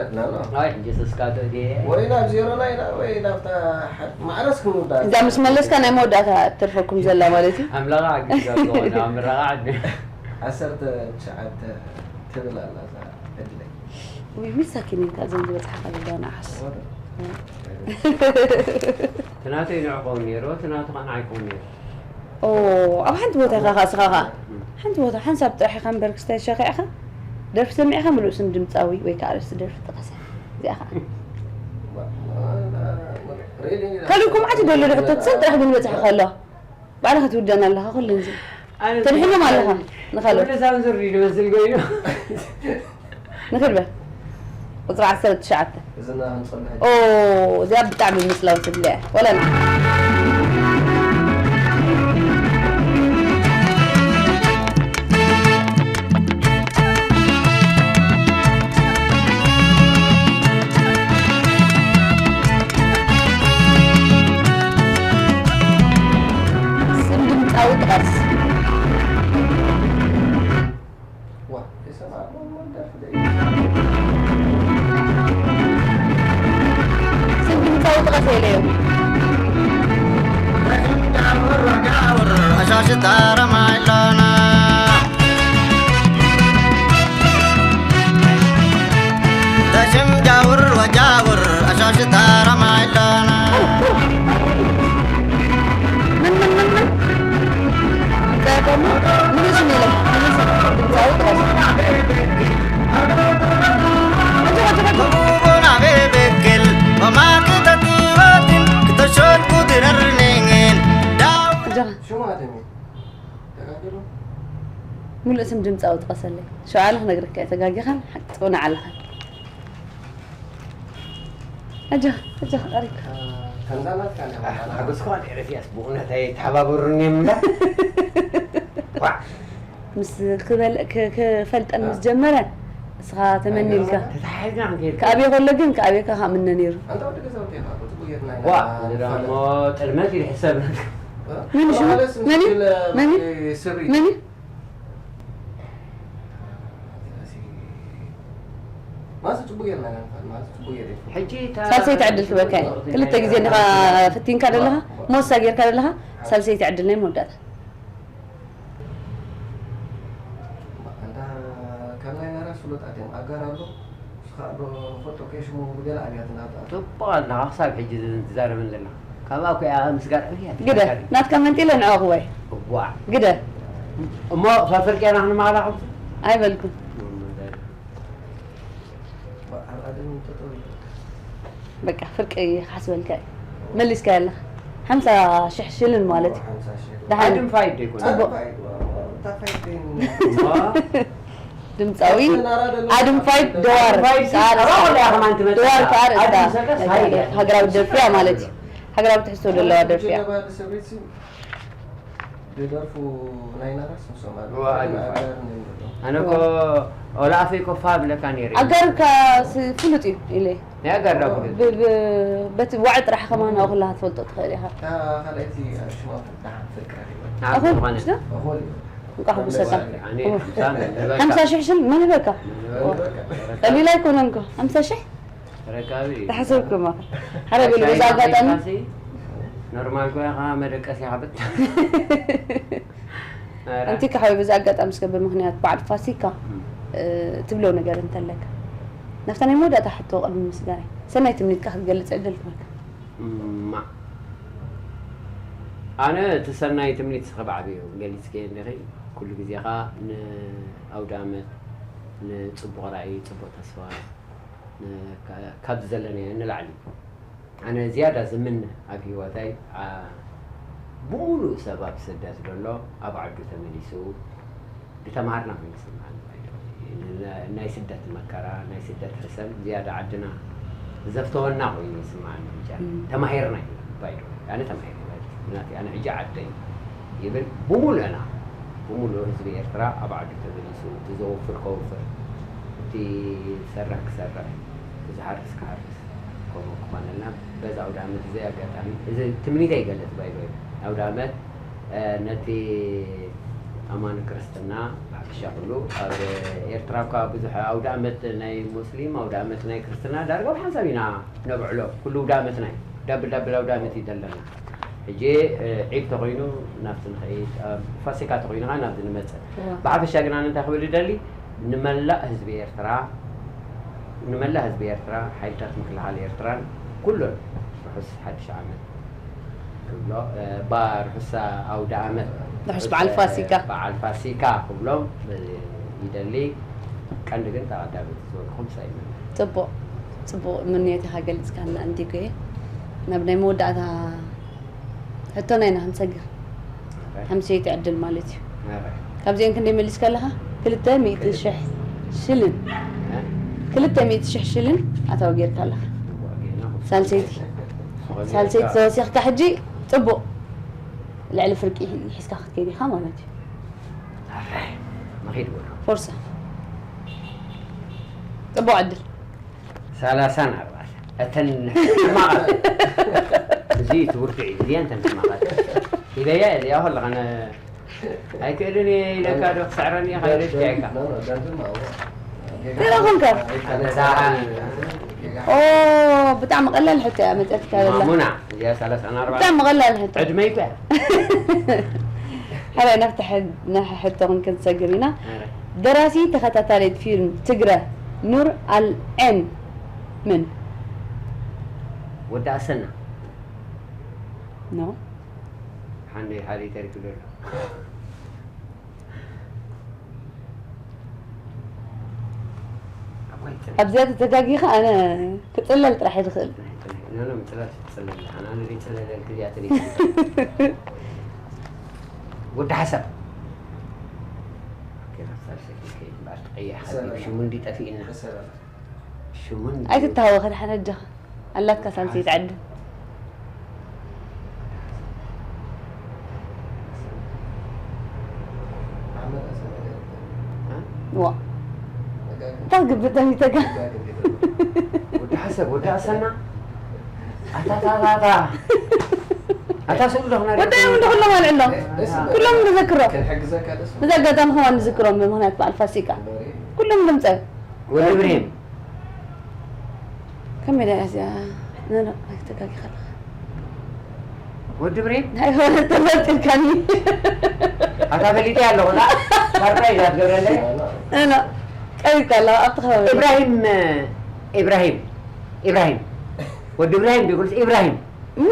ኣይ ሕጂ ስስካ ተእትየ። ወይ ናብ ዜሮና ኢና ወይ ናብታ ሓ- ማዕረስ ክንውዳ እዛ ምስ መለስካ ናይ መወዳእታ ትርፈኩም ዘላ ማለት እዩ። ኣምላኻ ዓጊብካ ዝኾነ ኣብ ምረቓ ዓዲ። ዓሰርተ ትሽዓተ ትብል ኣላ እዛ ዕድለይ። ውይ፣ ሚሳኪን ኢልካ እዞም ዝበፅሓኻ ዝዳ ንዓስ። ወደ ትናተይ ንዕኸውን ነይሩ፣ ትናቱ ከዓ ንዓይኮን ነይሩ። ኦ፣ ኣብ ሓንቲ ቦታ ኢኻ ኸዓ፣ ስኻ ኸዓ ሓንቲ ቦታ ሓንሳብ ጥራሕ ኢኻ እምበር ክስታይ ሸኺዕኻ ደርፊ ሰሚዕኻ ምሉእ ስም ድምፃዊ ወይ ከዓ ኣርእስቲ ደርፊ ጥቐሰ። እዚኣ ኸዓ ካልእ እኮ መዓት ይደሎ ሕቶ ትሰብ ጥራሕ ግን በፅሒ ከሎ ባዕልኻ ትውደን ኣለኻ ኩሉ ግዜ። ተድሕኖም ኣለኻ ንኻልኦት። ኩሉ ሳብ ዝሪ ዝመስል ኮይኑ። ንኽድ በል። ቁፅሪ ዓሰርተ ትሽዓተ። እዝና ክንፀልሕ ኦ፣ እዚኣ ብጣዕሚ ምፅላው ትድልያ። ወላ ና። ስም ድምፃዊ ጥቀስ። ዋ የሰማዕኩም ደርፊ ደ ስም ድምፃዊ ጥቀስ ኢለዮም። ኣሻሽታ ረማይሎና ተሽም ጃውር ወጃውር ኣሻሽታ ረማይሎና ምን ምን ምን ምን እንታይ ደሞ ምንስ ሚለ ምንስ ድምፃዊ ጥቀስ። ሕጂ ሕጂ ሕጂ ቡቡና ቤቤክል ወማክተትወትን ክተሸልኩ ድረርኔን ዳው እጃኻ ሽሙ ኣደሚ ተጋግሉ ሙሉእ ስም ድምፃዊ ጥቀሰለይ። ሸውዓለ ክነግረካ እየ፣ ተጋጊኻን ሓቂ ትቕናዕ ኣለኻን። ኣጃኻ፣ ኣጃኻ፣ ቀሪብካ። ከምዛ ናትካ እንዲያ ሓገዝኩዋ ነይረ ፊያስ ብእውነት ኣይተሓባበሩኒ እዮም እምበር። ኳዕ! ምስ ክበል-፣ ክ-፣ ክፈልጠን ምስ ጀመረ፣ እስኻ ተመኒልካ። ተተሓሒዝና ክንከይድ ክኣብየ ከሎ ግን፣ ክኣብየካ ከምነ ነይሩ። ኣንታ ወዲ ገዛውቲ ኢኻ፣ ጽቡቅ ጌርና ኢና ዋ፣ ንፋለጥ። እዚ ደሞ ጥልመት እዩ ዝሕሰብ። መን ሽሙ? መን እዩ? መን እዩ? ስብሪ መን እዩ? ማዚ ጽቡቅ ጌርና ኢና ንፋለጥ፣ ማዚ ጽቡቅ ጌር እዩ። ሕጂ እታ ሳልሰይቲ ዕድል ክበካ እየ። ክልተ ግዜ እንዲኻ ፈቲንካ ዘለኻ፣ ሞሳ ጌርካ ዘለኻ፣ ሳልሰይቲ ዕድል ናይ መወዳእታ። ኣንታ ካብ ናይ ናራ ስሉጣት እዮም። ኣጋር ኣሎ፣ ንስኻ ኣሎ፣ ፈልጦ ከይሽሙ ብገለ ኣብያት እናወጣ። ጽቡቕ ኣለኻ፣ ክሳብ ሕጂ ዝዛረበን ዘለኻ። ካብኣ እኮ እያ ምስጋር ኣብያ ግደ፣ ናትካ መንጢለ ንዕኦ ክወይ። እዋዕ። ግደ፣ እሞ ፈፍርቄና ክንመሃላ ከምዚ? ኣይበልኩን። ኣብ ኣደም ጠጠው ይበል። በቃ፣ ፍርቂ ክሓስበልካ እዩ። መሊስካ ኣለኻ። ሓምሳ ሽሕ ሽልን ማለት እዩ። ሓምሳ ሺህ። ደሓን። ኣድም ፋይድ ደይኮነ። ኣድም ፋይድ፣ እታ ፋይድ ደይን። ድምፃዊ ኣድም ፋይድ ደዋር ፋይድ ከኣ ርእስታ። ኣባቆላ ከማን ትመጽእ። ደዋር ከኣ ርእስታ። ኣድም ሰለስ ሃይል እያ። ሃገራዊ ደርፊያ ማለት እዩ። ሃገራዊ ትሕዝቶ ዘለዋ ደርፊያ። ጀነባ ሰበይቲ ዝደርፉ ናይ ናራስ ንሶም ኣለዉ። እዋ፣ ኣድም ፋይድ። ኣጋር ነይሩ። ኣነ እኮ ወላ ኣፈይ ኮፋ ብለካ ነይረ። ኣጋር ከኣ ስ-፣ ፍሉጥ እዩ ኢለ። ናይ ኣጋር ዳ ፍሉጥ። ብ-፣ ብ-፣ በቲ ዋዒ ጥራሕ ከማን ኣብ ኩላኻ ትፈልጦ ትኽእል ኢኻ። እታ ካልኣይቲ ሽማ ፍታሕ ፍቅሪ ይበል። ንዓም ኣኹል ዝኾነ። ሽዳ? ኣኹል እዩ። እንቋዕ ሕጉሰካ። ኣነ ሓምሳ ንበልካ። ሓምሳ ሽሕ ሽል መን ይበልካ? ቀሊል ኣይኮነን እኮ። ሓምሳ ሽሕ? ተረካቢ። ተሓሰብኩም ኣኹል። ሓደ በሉ በዛ ኣጋጣሚ። ኖርማል ኮይንካ መደቀሲ ሓብት። ኣንቲ ከሓዊ በዚ ኣጋጣሚ ስገብ ብምኽንያት በዓል ፋሲካ፣ እ፣ ትብሎ ነገር እንተለካ። ናብታ ናይ መወዳእታ ሕቶ ቅድሚ ምስጋናይ፣ ሰናይ ትምኒትካ ክትገልጽ ዕድል ክበካ። እማ። ኣነ እቲ ሰናይ ትምኒት ስኸ ብዓብዩ ገሊጽክዮ እንዲኺ። ኩሉ ግዜ ኸኣ ንኣውደ ኣመት፣ ንጽቡቕ ራእይ፣ ጽቡቕ ተስፋ፣ ን-፣ ካ-፣ ካብዚ ዘለናዮ ንላዕሊ። ኣነ ዝያዳ ዝምነ ኣብ ህይወተይ፣ ዓ-፣ ብምሉእ ሰብ ኣብ ስደት ዘሎ ኣብ ዓዱ ተመሊሱ ብተምሃርና ኮይኑ ይስምዓኒ። ናይ ስደት መከራ፣ ናይ ስደት ሕሰም ዝያዳ ዓድና ዘፍተወና ኮይኑ ይስምዓኒ። ብቻ እም። ተማሂርና ኢና። ባይዶ ኣነ ተማሂረ ማለት እዩ። ምክንያቱ ኣነ ሕጂ ዓደይ ይብል ብምሉእና፣ ብምሉእ ህዝቢ ኤርትራ ኣብ ዓዱ ተመሊሱ፣ እቲ ዘወፍር ከወፍር፣ እቲ ዝሰርሕ ክሰርሕ፣ እቲ ዝሓርስ ክሓርስ፣ ከምኡ ክኾነልና በዚ ኣውደ ዓመት እዚ ኣጋጣሚ፣ እዚ ትምኒተይ ይገልጽ። ባይ ባይ ኣውደ ዓመት፣ እ፣ ነቲ ኣማኒ ክርስትና ብሓፈሻ ኩሉ ኣብ ኤርትራ እኳ ብዙሕ ኣውደ ኣመት ናይ ሙስሊም ኣውደ ኣመት ናይ ክርስትና ዳርጋ ብሓንሳብ ኢና ነብዕሎ። ኩሉ ኣውደ ኣመትና እዩ። ዳብል ዳብል ኣውደ ኣመት እዩ ዘለና። ሕጂ ዒድ ተኾይኑ ናብቲ ንኸይድ፣ ፋሲካ ተኾይኑ ኸዓ ናብዚ ንመጽእ። ብሓፈሻ ግን ኣነ እንታይ ክብል ይደሊ፣ ንመላእ ህዝቢ ኤርትራ፣ ንመላእ ህዝቢ ኤርትራ፣ ሓይልታት ምክልኻል ኤርትራን ኩሉን ርሑስ ሓድሽ ዓመት ክብሎ፣ እ፣ ባ-፣ ርሑስ ኣውደ ዓመት፣ ርሑስ በዓል ፋሲካ። በዓል ፋሲካ ክብሎም፣ እ፣ ይደሊ። ቀንዲ ግን ተቐዳመቲ ዝበልኩም ሳይመን። ጽቡቕ፣ ጽቡቕ ምንዮት ኢኻ ገሊጽካልና እንዲጎየ። ናብ ናይ መወዳእታ ሕቶና ኢና ክንሰግር። ሓምሰይቲ ዕድል ማለት እዩ። ካብዚአን ክንደይ መሊስካ ኣለኻ? ክልተ ሚእቲ ሽሕ ሽልን። ክልተ ሚእቲ ሽሕ ሽልን ኣታዊ ጌርካ ኣለኻ። ሳልሰይቲ፣ ሳልሰይቲ ተወሲኽካ ሕጂ ጽቡቕ ልዕሊ ፍርቂ ሒዝካ ክትከይድ ኢኻ ማለት እዩ። ኣራይ፣ መኺድ በሉ። ፎርሳ። ጽቡቕ ዕድል። ሰላሳን ኣርባዕተን። እተን ሕማቓት። እዚ ትውርትዕ እዩ። እዚኣን እተን ሕማቓት። ኢለያ፣ ኢለያ ከለኻ ነ-፣ ኣይክእልን እየ ኢለካ ዶ ክስዕረኒ እየ፣ ካይለሽ ትዕካ። ቴሌፎንካ። ኣነ ሰዓት። ኦ፣ ብጣዕሚ ቀላል ሕቶ እያ መጸትካ ዘላ። ማሙና፣ እዚኣ ሰላሳን ኣርባዕተን። ብጣዕሚ ቀላል ሕቶ። ዕድመይ እኮ እያ። ሕራይ ናብቲ ሕድ-፣ ንሕቶ ክንሰግር ኢና። ሕራይ። ደራሲ ተኸታታሊት ፊልም ትግረ ኑር ኣልዔን መን? ወዲ ኣሰና። ኖ። ሓንደ ሓደ ተሪፉ ዘሎ። ኣባይ ጽናሕ። ኣብዚኣ ተተጋጊኻ ኣነ ክጽለል ጥራሕ እየ ዝኽእል። ጽናሕ፣ ጽናሕ። ኖ፣ ኖ፣ ምጽላል ትጽለል። ኣነ፣ ኣነ ዘይጽለለልኪ እዚኣ ትሪኢ። ወዲ ሓሳብ። ኦኬ፣ ናብ ሳልሰይቲ ከይድ እምበኣር፣ ትቐይር ሓቢብ። ሽሙ እንዲ ጠፊእና። ሽሙ እንዲ- ኣይትተሃወኸ፣ ደሓን ኣጆኻ። ኣላትካ ሳልሰይቲ ዓዲ። ዋ። እንታይ ግብእ ደሚተካ? ወዲ ሓሰብ፣ ወዲ ኣሰና። ኣታ፣ ኣታ፣ ኣታ፣ ኣታ። ኣታ ስእሉ ዶ ክነርኢ? ወዳዮም እንዶ ኩሎም ኣልዕሎም። ኩሎም ንዘክሮም። ክንሕግዘካ ደስ በዚ ኣጋጣሚ ከማን ንዝክሮም ብምኽንያት በዓል ፋሲካ። ኩሎም ድምፀ። ወዲ እብርሂም። ከመይ ደኣ እዚኣ? ኖ፣ ኖ፣ ኣይተጋጊኻ ኣለኻ። ወዲ እብርሂም? ናይ ሆነ ተፈጢርካኒ። ኣታ ፈሊጠ ኣለኹ፣ ላ? ሳርፕራይዝ ኣትገብረለይ? ኖ፣ ኖ፣ ቀሪብካ ኣለኻ፣ ኣብቲ ከባቢ። ኢብራሂም፣ ኢብራሂም፣ ኢብራሂም። ወዲ እብራሂም ድዩ? ኢብራሂም። ሙ-፣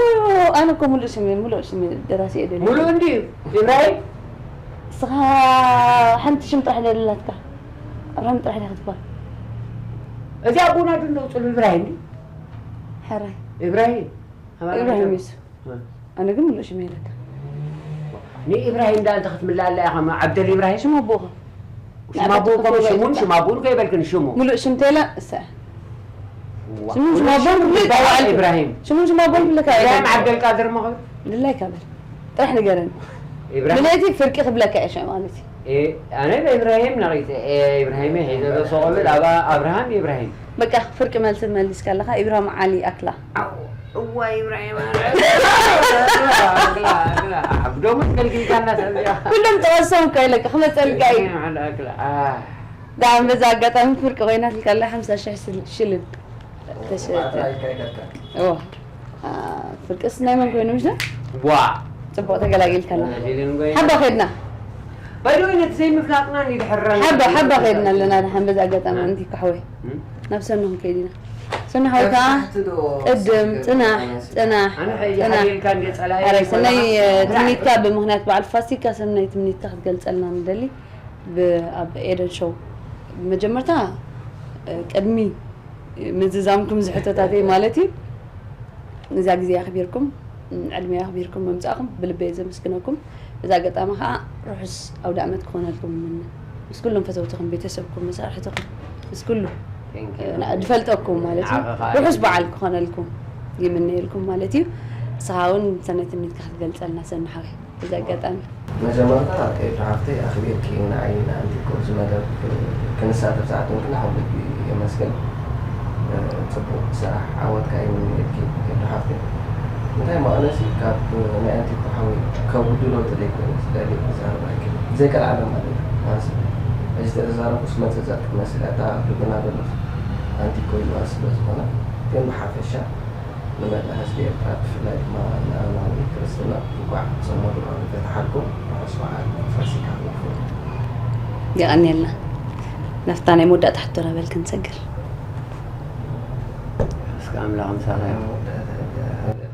ኣነ እኮ ሙሉእ ስም፣ ሙሉእ ስም ደራሲ እየ ደልየ። ሙሉእ እንድዩ፣ ኢብራሂም። ንስኻ ሓንቲ ሽም ጥራሕ ደለላትካ። ኣብርሃም ጥራሕ ዲኻ ትባል? እዚ ኣቦና ዶ እንደውፅሉ ኢብራሂም ድዩ? ሕራይ። ኢብራሂም። ኣማራ ኢብራሂም ዶ? ዩሱፍ። ኣነ ግን ሙሉእ ሽም የለካ። ንኢብራሂም ዳ እንተ ክትምላእ ኣላ ኢኻ፣ ዓብደል ኢብራሂም? ሽም ኣቦኻ። ሽም ኣቦ እኮ ሽሙን ሽም ኣቦን እኮ የበልክን ሽሙ። ሙሉእ ሽም ተላ እሳ። ዋ፣ ሽሙን ሽም ኣቦን ሙሉእ ክብለካ ሽም ይከኣል። ኢብራሂም። ሽሙን ሽም ኣቦን ክብለካ ኢብራሂም ይከኣል። ዓብደልቃድር መኸ? ድላይ ካበል። ጥራሕ ንገረን። ኢብራሂም። ምልእቲ ፍርቂ ክብለካ እየ ሽዑ ማለት እዩ። ኤ፣ ኣነ ኢብራሂም ነቒተ፣ ኤ፣ ኢብራሂም ሒዘ ዶ ሰቆብል፣ ኣባ ኣብርሃም ኢብራሂም። በቃ ፍርቂ መልሲ መሊስካ ኣለኻ። ኢብራሂም ዓሊ ኣክላ። ኣው፣ እዋ ኢብራሂም፣ ኣክላ፣ ኣክላ፣ ኣክላ። ዓብዶም ገልግልካና ሰብ እዚኣ። ኩሎም ጠቐሶም እኮ ኢለካ ክመፀልካ እዩ። ኢብራሂም ዓሊ ኣክላ፣ ኣ። ዳን በዛ ኣጋጣሚ ፍርቂ ኮይናትልካ ኣላ ሓምሳ ሽሕ ሽል-፣ ሽልን። ተሸጠ። እዎ። አ፣ ፍርቅስ ናይ መን ኮይኑ ምሽ? ዋ። ጽቡቕ ተገላጊልካና። ሓባ ኸድና። ባይዶይ ነቲ ዘይምፍላጥና ንድሕረና። ሓባ፣ ሓባ ኸድና ኣለና። ደሓን በዚ ኣጋጣሚ ኣንቲ ክሕወይ። እም? ናብ ሰኑ ክንከይድ ኢና። ሰኑ ሓወይካ፣ ተፍታሕቲ ዶ ቅድም፣ ጽናሕ፣ ጽናሕ፣ ኣነ ሕጂ ጽናሕ። ሓዲልካ እንደ ጸላኢ ኣረ፣ ሰናይ፣ ኣይኮንና። ትምኒትካ ብምኽንያት በዓል ፋሲካ ሰናይ ትምኒትካ ክትገልጸልና ንደሊ። ብ-፣ ኣብ ኤደን ሾው። መጀመርታ፣ እ፣ ቅድሚ ምዝዛምኩም ዝሕቶታተይ ማለት እዩ። ነዛ ግዜ ኣኽቢርኩም፣ ዕድመ ኣኽቢርኩም ምምጻእኩም ብልበይ ዘመስግነኩም። በዚ ኣጋጣሚ ኸኣ ርሑስ ኣውደ ኣመት ክኾነልኩም እምነ። ምስ ኩሎም ፈተውትኹም፣ ቤተሰብኩም፣ መሳርሕትኹም፣ ምስ ኩሉ፣ Thank you። እ፣ ዝፈልጠኩም ማለት እዩ። ንዓኻ ኸኣ ርሑስ በዓል ክኾነልኩም ይምነየልኩም ማለት እዩ። ንስኻ እውን ሰናይ ትምኒትካ ክትገልጸልና ሰኒ ሓወይ። በዚ ኣጋጣሚ። መጀመርታ ኤዱ ሓፍተይ ኣኽቢርኪ ንዓይ ንኣንቲ ኣብዚ መደብ ክንሳተፍ ዝዓደምክኒ ካብ ልቢ የመስግን። ጽቡቕ ስራሕ ዓወትካ ይምነየልኪ ኤዱ ሓፍተይ። እንታይ እሞ ኣነሲ ካብ ናይ ኣንቲ እኮ ሓወይ ከጉድሎ ተደይኮይነ ስለሊ ክዛረብ ኣይክእልን። ዘይቀልዓለ ማለት እዩ። ሕዚ ተዛረብኩስ መጸጸት ክትመስል እያ እታ ክብና ዘለኹ ኣንቲ ኮይልዋ ስለ ዝኾነ፣ ግን ብሓፈሻ ንመላእ ህዝቢ ኤርትራ ብፍላይ ድማ ንኣማኒ ክርስትና እንኳዕ ጾመ ብርሃን ፈትሓልኩም። ርሑስ በዓል ፋሲካ ይኹን። የቐንየልና። ናብታ ናይ መወዳእታ ሕቶና በል ክንሰግር። እስከ ኣምላኽ ምሳኻ ይኹን።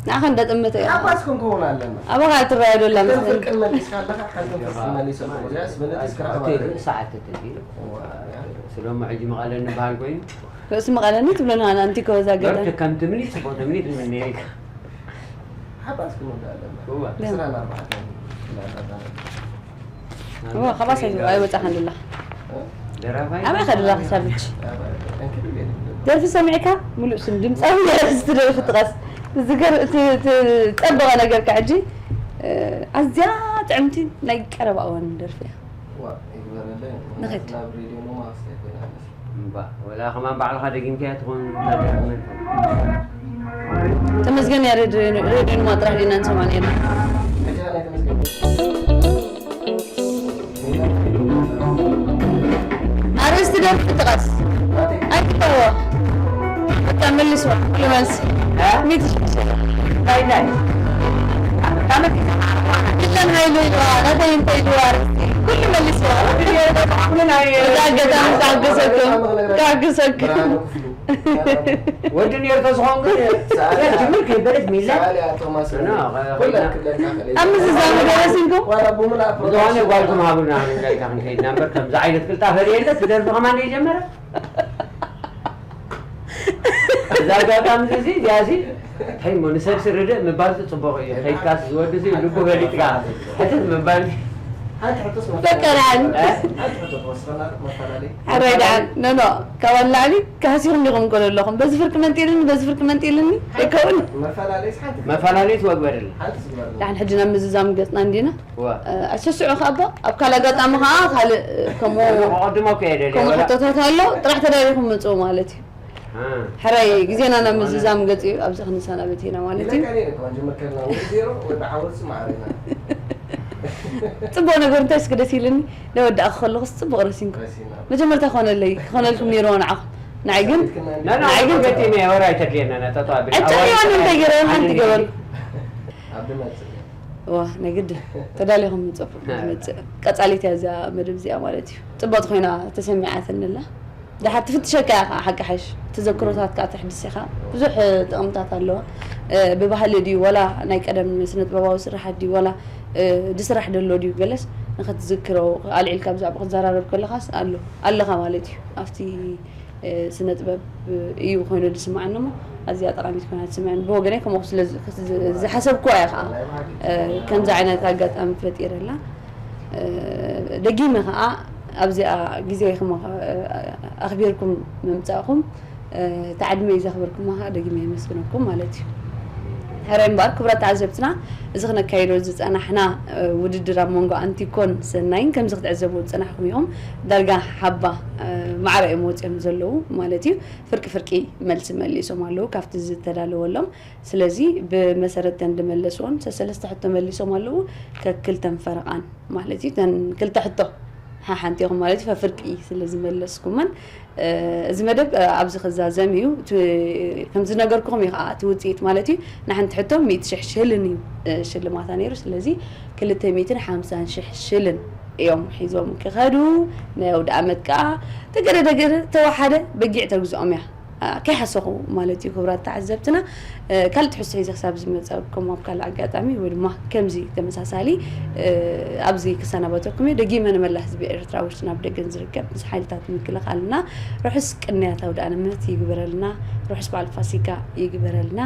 ንዓኻ እንዳጠመተ እያ። ሓባስ ክንከውን ኣለና። ኣባኻ ትረኣያ ዶ ኣላ እተን መስለኒ። ፍርቅን መሊስካ ኣለኻ፣ ሓንተን ፍርቅን መሊሰ ኣለኹ። እዚኣስ በለጢስ ክረኽባ ኣብቲ ኣለኒ። ርእሲ ሓተተ ድዩ? እዋ፣ እያ። ስለ እሞ ሕጂ መቐለኒ በሃል ኮይኑ ርእሲ መቐለኒ ትብለና ኣንቲ ከወዛ ኣጋጣሚ። በርክ ከምቲ ምኒት ጽቡቕ ትምኒት ምንየልካ። ሓባስ ክንወዳ ኣለና። እዋ። ዕስራን ኣርባዕተን እንዳዳዳነ። እዋ፣ ካባስ ኣይወጻኻን ደላ። ደራፋይ ኣበይ ከደላ ክሳብ ሕጂ? ኣባይ፣ እንክብል የለን። ደርፊ ሰሚዕካ ሙሉእ ስም ድምፃዊ እስቲ ደርፊ ጥቀስ። ዝገር እቲ እቲ ዝጸበቐ ነገርካ ሕጂ እ፣ ኣዝያ ጥዕምቲ ናይ ቀረባ እዋን ደርፊ እያ። ዋ፣ ይግበረለይ። ንኸድ። ናብ ሬድዮ ነው ማስተር ኮይና መስል። እምባ ወላ ከማን ባዕልኻ ደጊምካያ ትኾን ታደርመን ተመስገን ያሬድ ሬድዮ ድማ ጥራሕ ዲና ንሰምዓ ነርና። ሕጂ ናይ ተመስገን። ኣርእስቲ ደርፊ ጥቀስ። ኣይትጠዎ። በቃ መልስዋ። ኩሉ መልሲ። ሚእቲ ሽሕን ሃይሉ ኢልዋ። ናተይ እንታይ ኢልዋ ኣርእስቲ? ኩሉ መልስዋ። እዛ ኣጋጣሚ ክዓግሰኩም። ክዓግሰኩም። ወዲ ነርቶ ዝኾን ግን ጅምር ከይበለት ሚለ ሰዓል እያ ቶማስ። እና፣ ኩለን ክብለካ ክእል። ኣብ ምዝዛሙ ደረሲንኩም? ዋላ ብሙሉእ ብዝኾነ ጓልኩም ሃቡና ንጋይካ ክንከይድ ናምበር ከምዚ ዓይነት ቅልጣፈ ርኤ እንተ ብደርፊ ከማን ደይጀመረ እዚ ኣጋጣሚ እዚ እዚኣዚ እንታይ እሞ ንሰብ ስርድእ ምባል ጽቡቕ እዩ። ከይድካስ ዝወዲ እዚ ልቡ ገሊጥካ ሕትት ምባል ሓንቲ ሕቶስ በቃ ደሓን። ሓንቲ ሕቶ ተወስኸና መፈላለይ። ሕራይ ደሓን። ኖኖ፣ ካብኣ ንላዕሊ ካህሲኹም ዲኹም እኮ ዘለኹም። በዚ ፍርቂ መንጢልኒ፣ በዚ ፍርቂ መንጢልኒ። ኣይከውን። መፈላለይስ ሓንቲ መፈላለይ ትወግበርልና። ሓንቲ ስግበርና። ደሓን ሕጂ ናብ ምዝዛም ገጽና እንዲና። ዋ ኣሸሽዑ ከኣ ኣቦ ኣብ ካልእ ኣጋጣሚ ከኣ ካልእ ከምኡ ቀድሞ ከየደለ ከምኡ ሕቶታት ኣሎ። ጥራሕ ተዳሊኹም መጽኡ ማለት እዩ። ሕራይ ግዜና ናብ ምዝዛም ገጽ እዩ። ኣብዚ ክንሰናበት ኢና ማለት እዩ። ይለካ ነይረ እኮ፣ መጀመር ከለና ወዲ ዜሮ፣ ወዲ ዓወት ስማዕ ኣለና። ጽቡቕ ነገር እንታይ እስኪ ደስ ኢልኒ፣ ነወዳእኹ ከለኹስ ጽቡቕ ረሲንኩም። ረሲና። መጀመርታ ክኾነለይ፣ ክኾነልኩም ነይርዎ ንዓኹም። ንዓይ ግን ናና ንዓይ ግን ገቲ ነይወራ ኣይተድልየና ነጠጧ ኣይተድልየዋን እንታይ ገይረ፣ ሓንቲ ገበርኩ። ኣብ ድመጽእ። ዋ፣ ናይ ግድን ተዳሊኹም ምጸፉ። ዝመጽእ ቀጻሊት እያ እዛ መደብ እዚኣ ማለት እዩ። ጽብቕቲ ኮይና ተሰሚዓትኒ ኣላ። ደሓር ትፍትሸካ እያ ከዓ ሓቂ ሓሽ። ተዘክሮታት ከዓ ተሕድስ ኢኻ። ብዙሕ፣ እ፣ ጥቕምታት ኣለዋ። እ፣ ብባህሊ ድዩ፣ ዋላ ናይ ቀደም ስነ ጥበባዊ ስራሓት ድዩ፣ ዋላ፣ እ፣ ዝስራሕ ደሎ ድዩ፣ ገለስ ንኸትዝክሮ ኣልዒልካ ብዛዕባ ክትዘራረብ ከለኻስ ኣሎ፣ ኣለኻ ማለት እዩ። ኣብቲ፣ እ፣ ስነ ጥበብ እዩ ኮይኑ ዝስማዓኒ እሞ፣ ኣዝያ ጠቓሚት ኮይና ትስምዐኒ። ብወገነይ ከምኡ ስለ ዝ-፣ ዝ-፣ ዝሓሰብኩዋ እያ ከዓ፣ እ፣ ከምዚ ዓይነት ኣጋጣሚ ፈጢረላ። እ፣ ደጊመ ከዓ ኣብዚኣ ግዜኹም ኣኽ-፣ ኣኽቢርኩም ምምጻእኩም፣ እ፣ እቲ ዓድመይ ዘኽበርኩማ ከዓ ደጊመ የመስግነኩም ማለት እዩ። ሕራይ እምበኣር ክቡራት ተዓዘብትና፣ እዚ ክነካይዶ ዝጸናሕና፣ እ፣ ውድድር ኣብ መንጎ ኣንቲኮን ሰናይን ከምዚ ክትዕዘቡ ዝጸናሕኩም ኢኹም። ዳርጋ ሓባ፣ እ፣ ማዕረ እዮም ወጺኦም ዘለዉ ማለት እዩ። ፍርቂ ፍርቂ መልሲ መሊሶም ኣለዉ ካብቲ ዝተዳለወሎም። ስለዚ ብመሰረት ተን ዝመለስዎን ሰሰለስተ ሕቶ መሊሶም ኣለዉ። ከክልተን ፈረቓን ማለት እዩ። ተን ክልተ ሕቶ ሓሓንቲ ኢኹም ማለት እዩ። ፈፍርቂ ስለ ዝመለስኩመን፣ እ፣ እዚ መደብ፣ እ፣ ኣብዚ ክዛዘም እዩ። እቲ፣ ከም ዝነገርኩኹም እዩ ከዓ እቲ ውፅኢት ማለት እዩ። ንሓንቲ ሕቶ ሚእቲ ሽሕ ሽልን እዩ፣ እ፣ ሽልማታ ነይሩ። ስለዚ ክልተ ሚእትን ሓምሳን ሽሕ ሽልን እዮም ሒዞም ክኸዱ። ናይ ኣውደ ዓመት ከዓ ተገደ ደገደ ተወሓደ በጊዕ ተግዝኦም እያ። ኣ፣ ከይሓሰኹ ማለት እዩ። ክቡራት ተዓዘብትና፣ እ፣ ካልእ ትሕዝቶ ሒዘ ክሳብ ዝመፀኩም ኣብ ካልእ ኣጋጣሚ ወይ ድማ ከምዚ ተመሳሳሊ፣ እ፣ ኣብዚ ክሰናበተኩም እየ። ደጊመ ንመላእ ህዝቢ ኤርትራ ውሽጥን ኣብ ደገን ዝርከብ ምስ ሓይልታት ምክልኻልና ርሑስ ቅንያት ኣውደ ኣመት ይግበረልና፣ ርሑስ በዓል ፋሲካ ይግበረልና።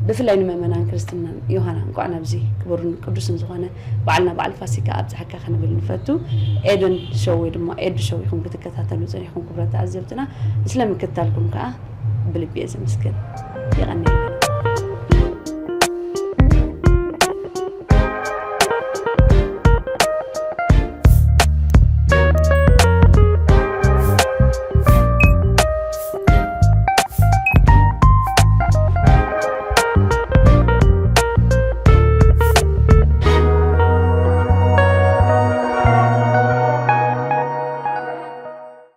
ብፍላይ ንምእመናን ክርስትናን ዮሃና እንኳዕ ናብዚ ክቡርን ቅዱስን ዝኾነ በዓልና በዓል ፋሲካ ኣብፀሐካ ክንብል ንፈቱ። ኤደን ሾው ወይ ድማ ኤድ ሾው ኢኹም ክትከታተሉ ፀኒሕኩም ክቡራት ተዓዘብትና። ንስለ ምክትታልኩም ከዓ ብልቢ እየ ዘመስግን። የቐንየልና።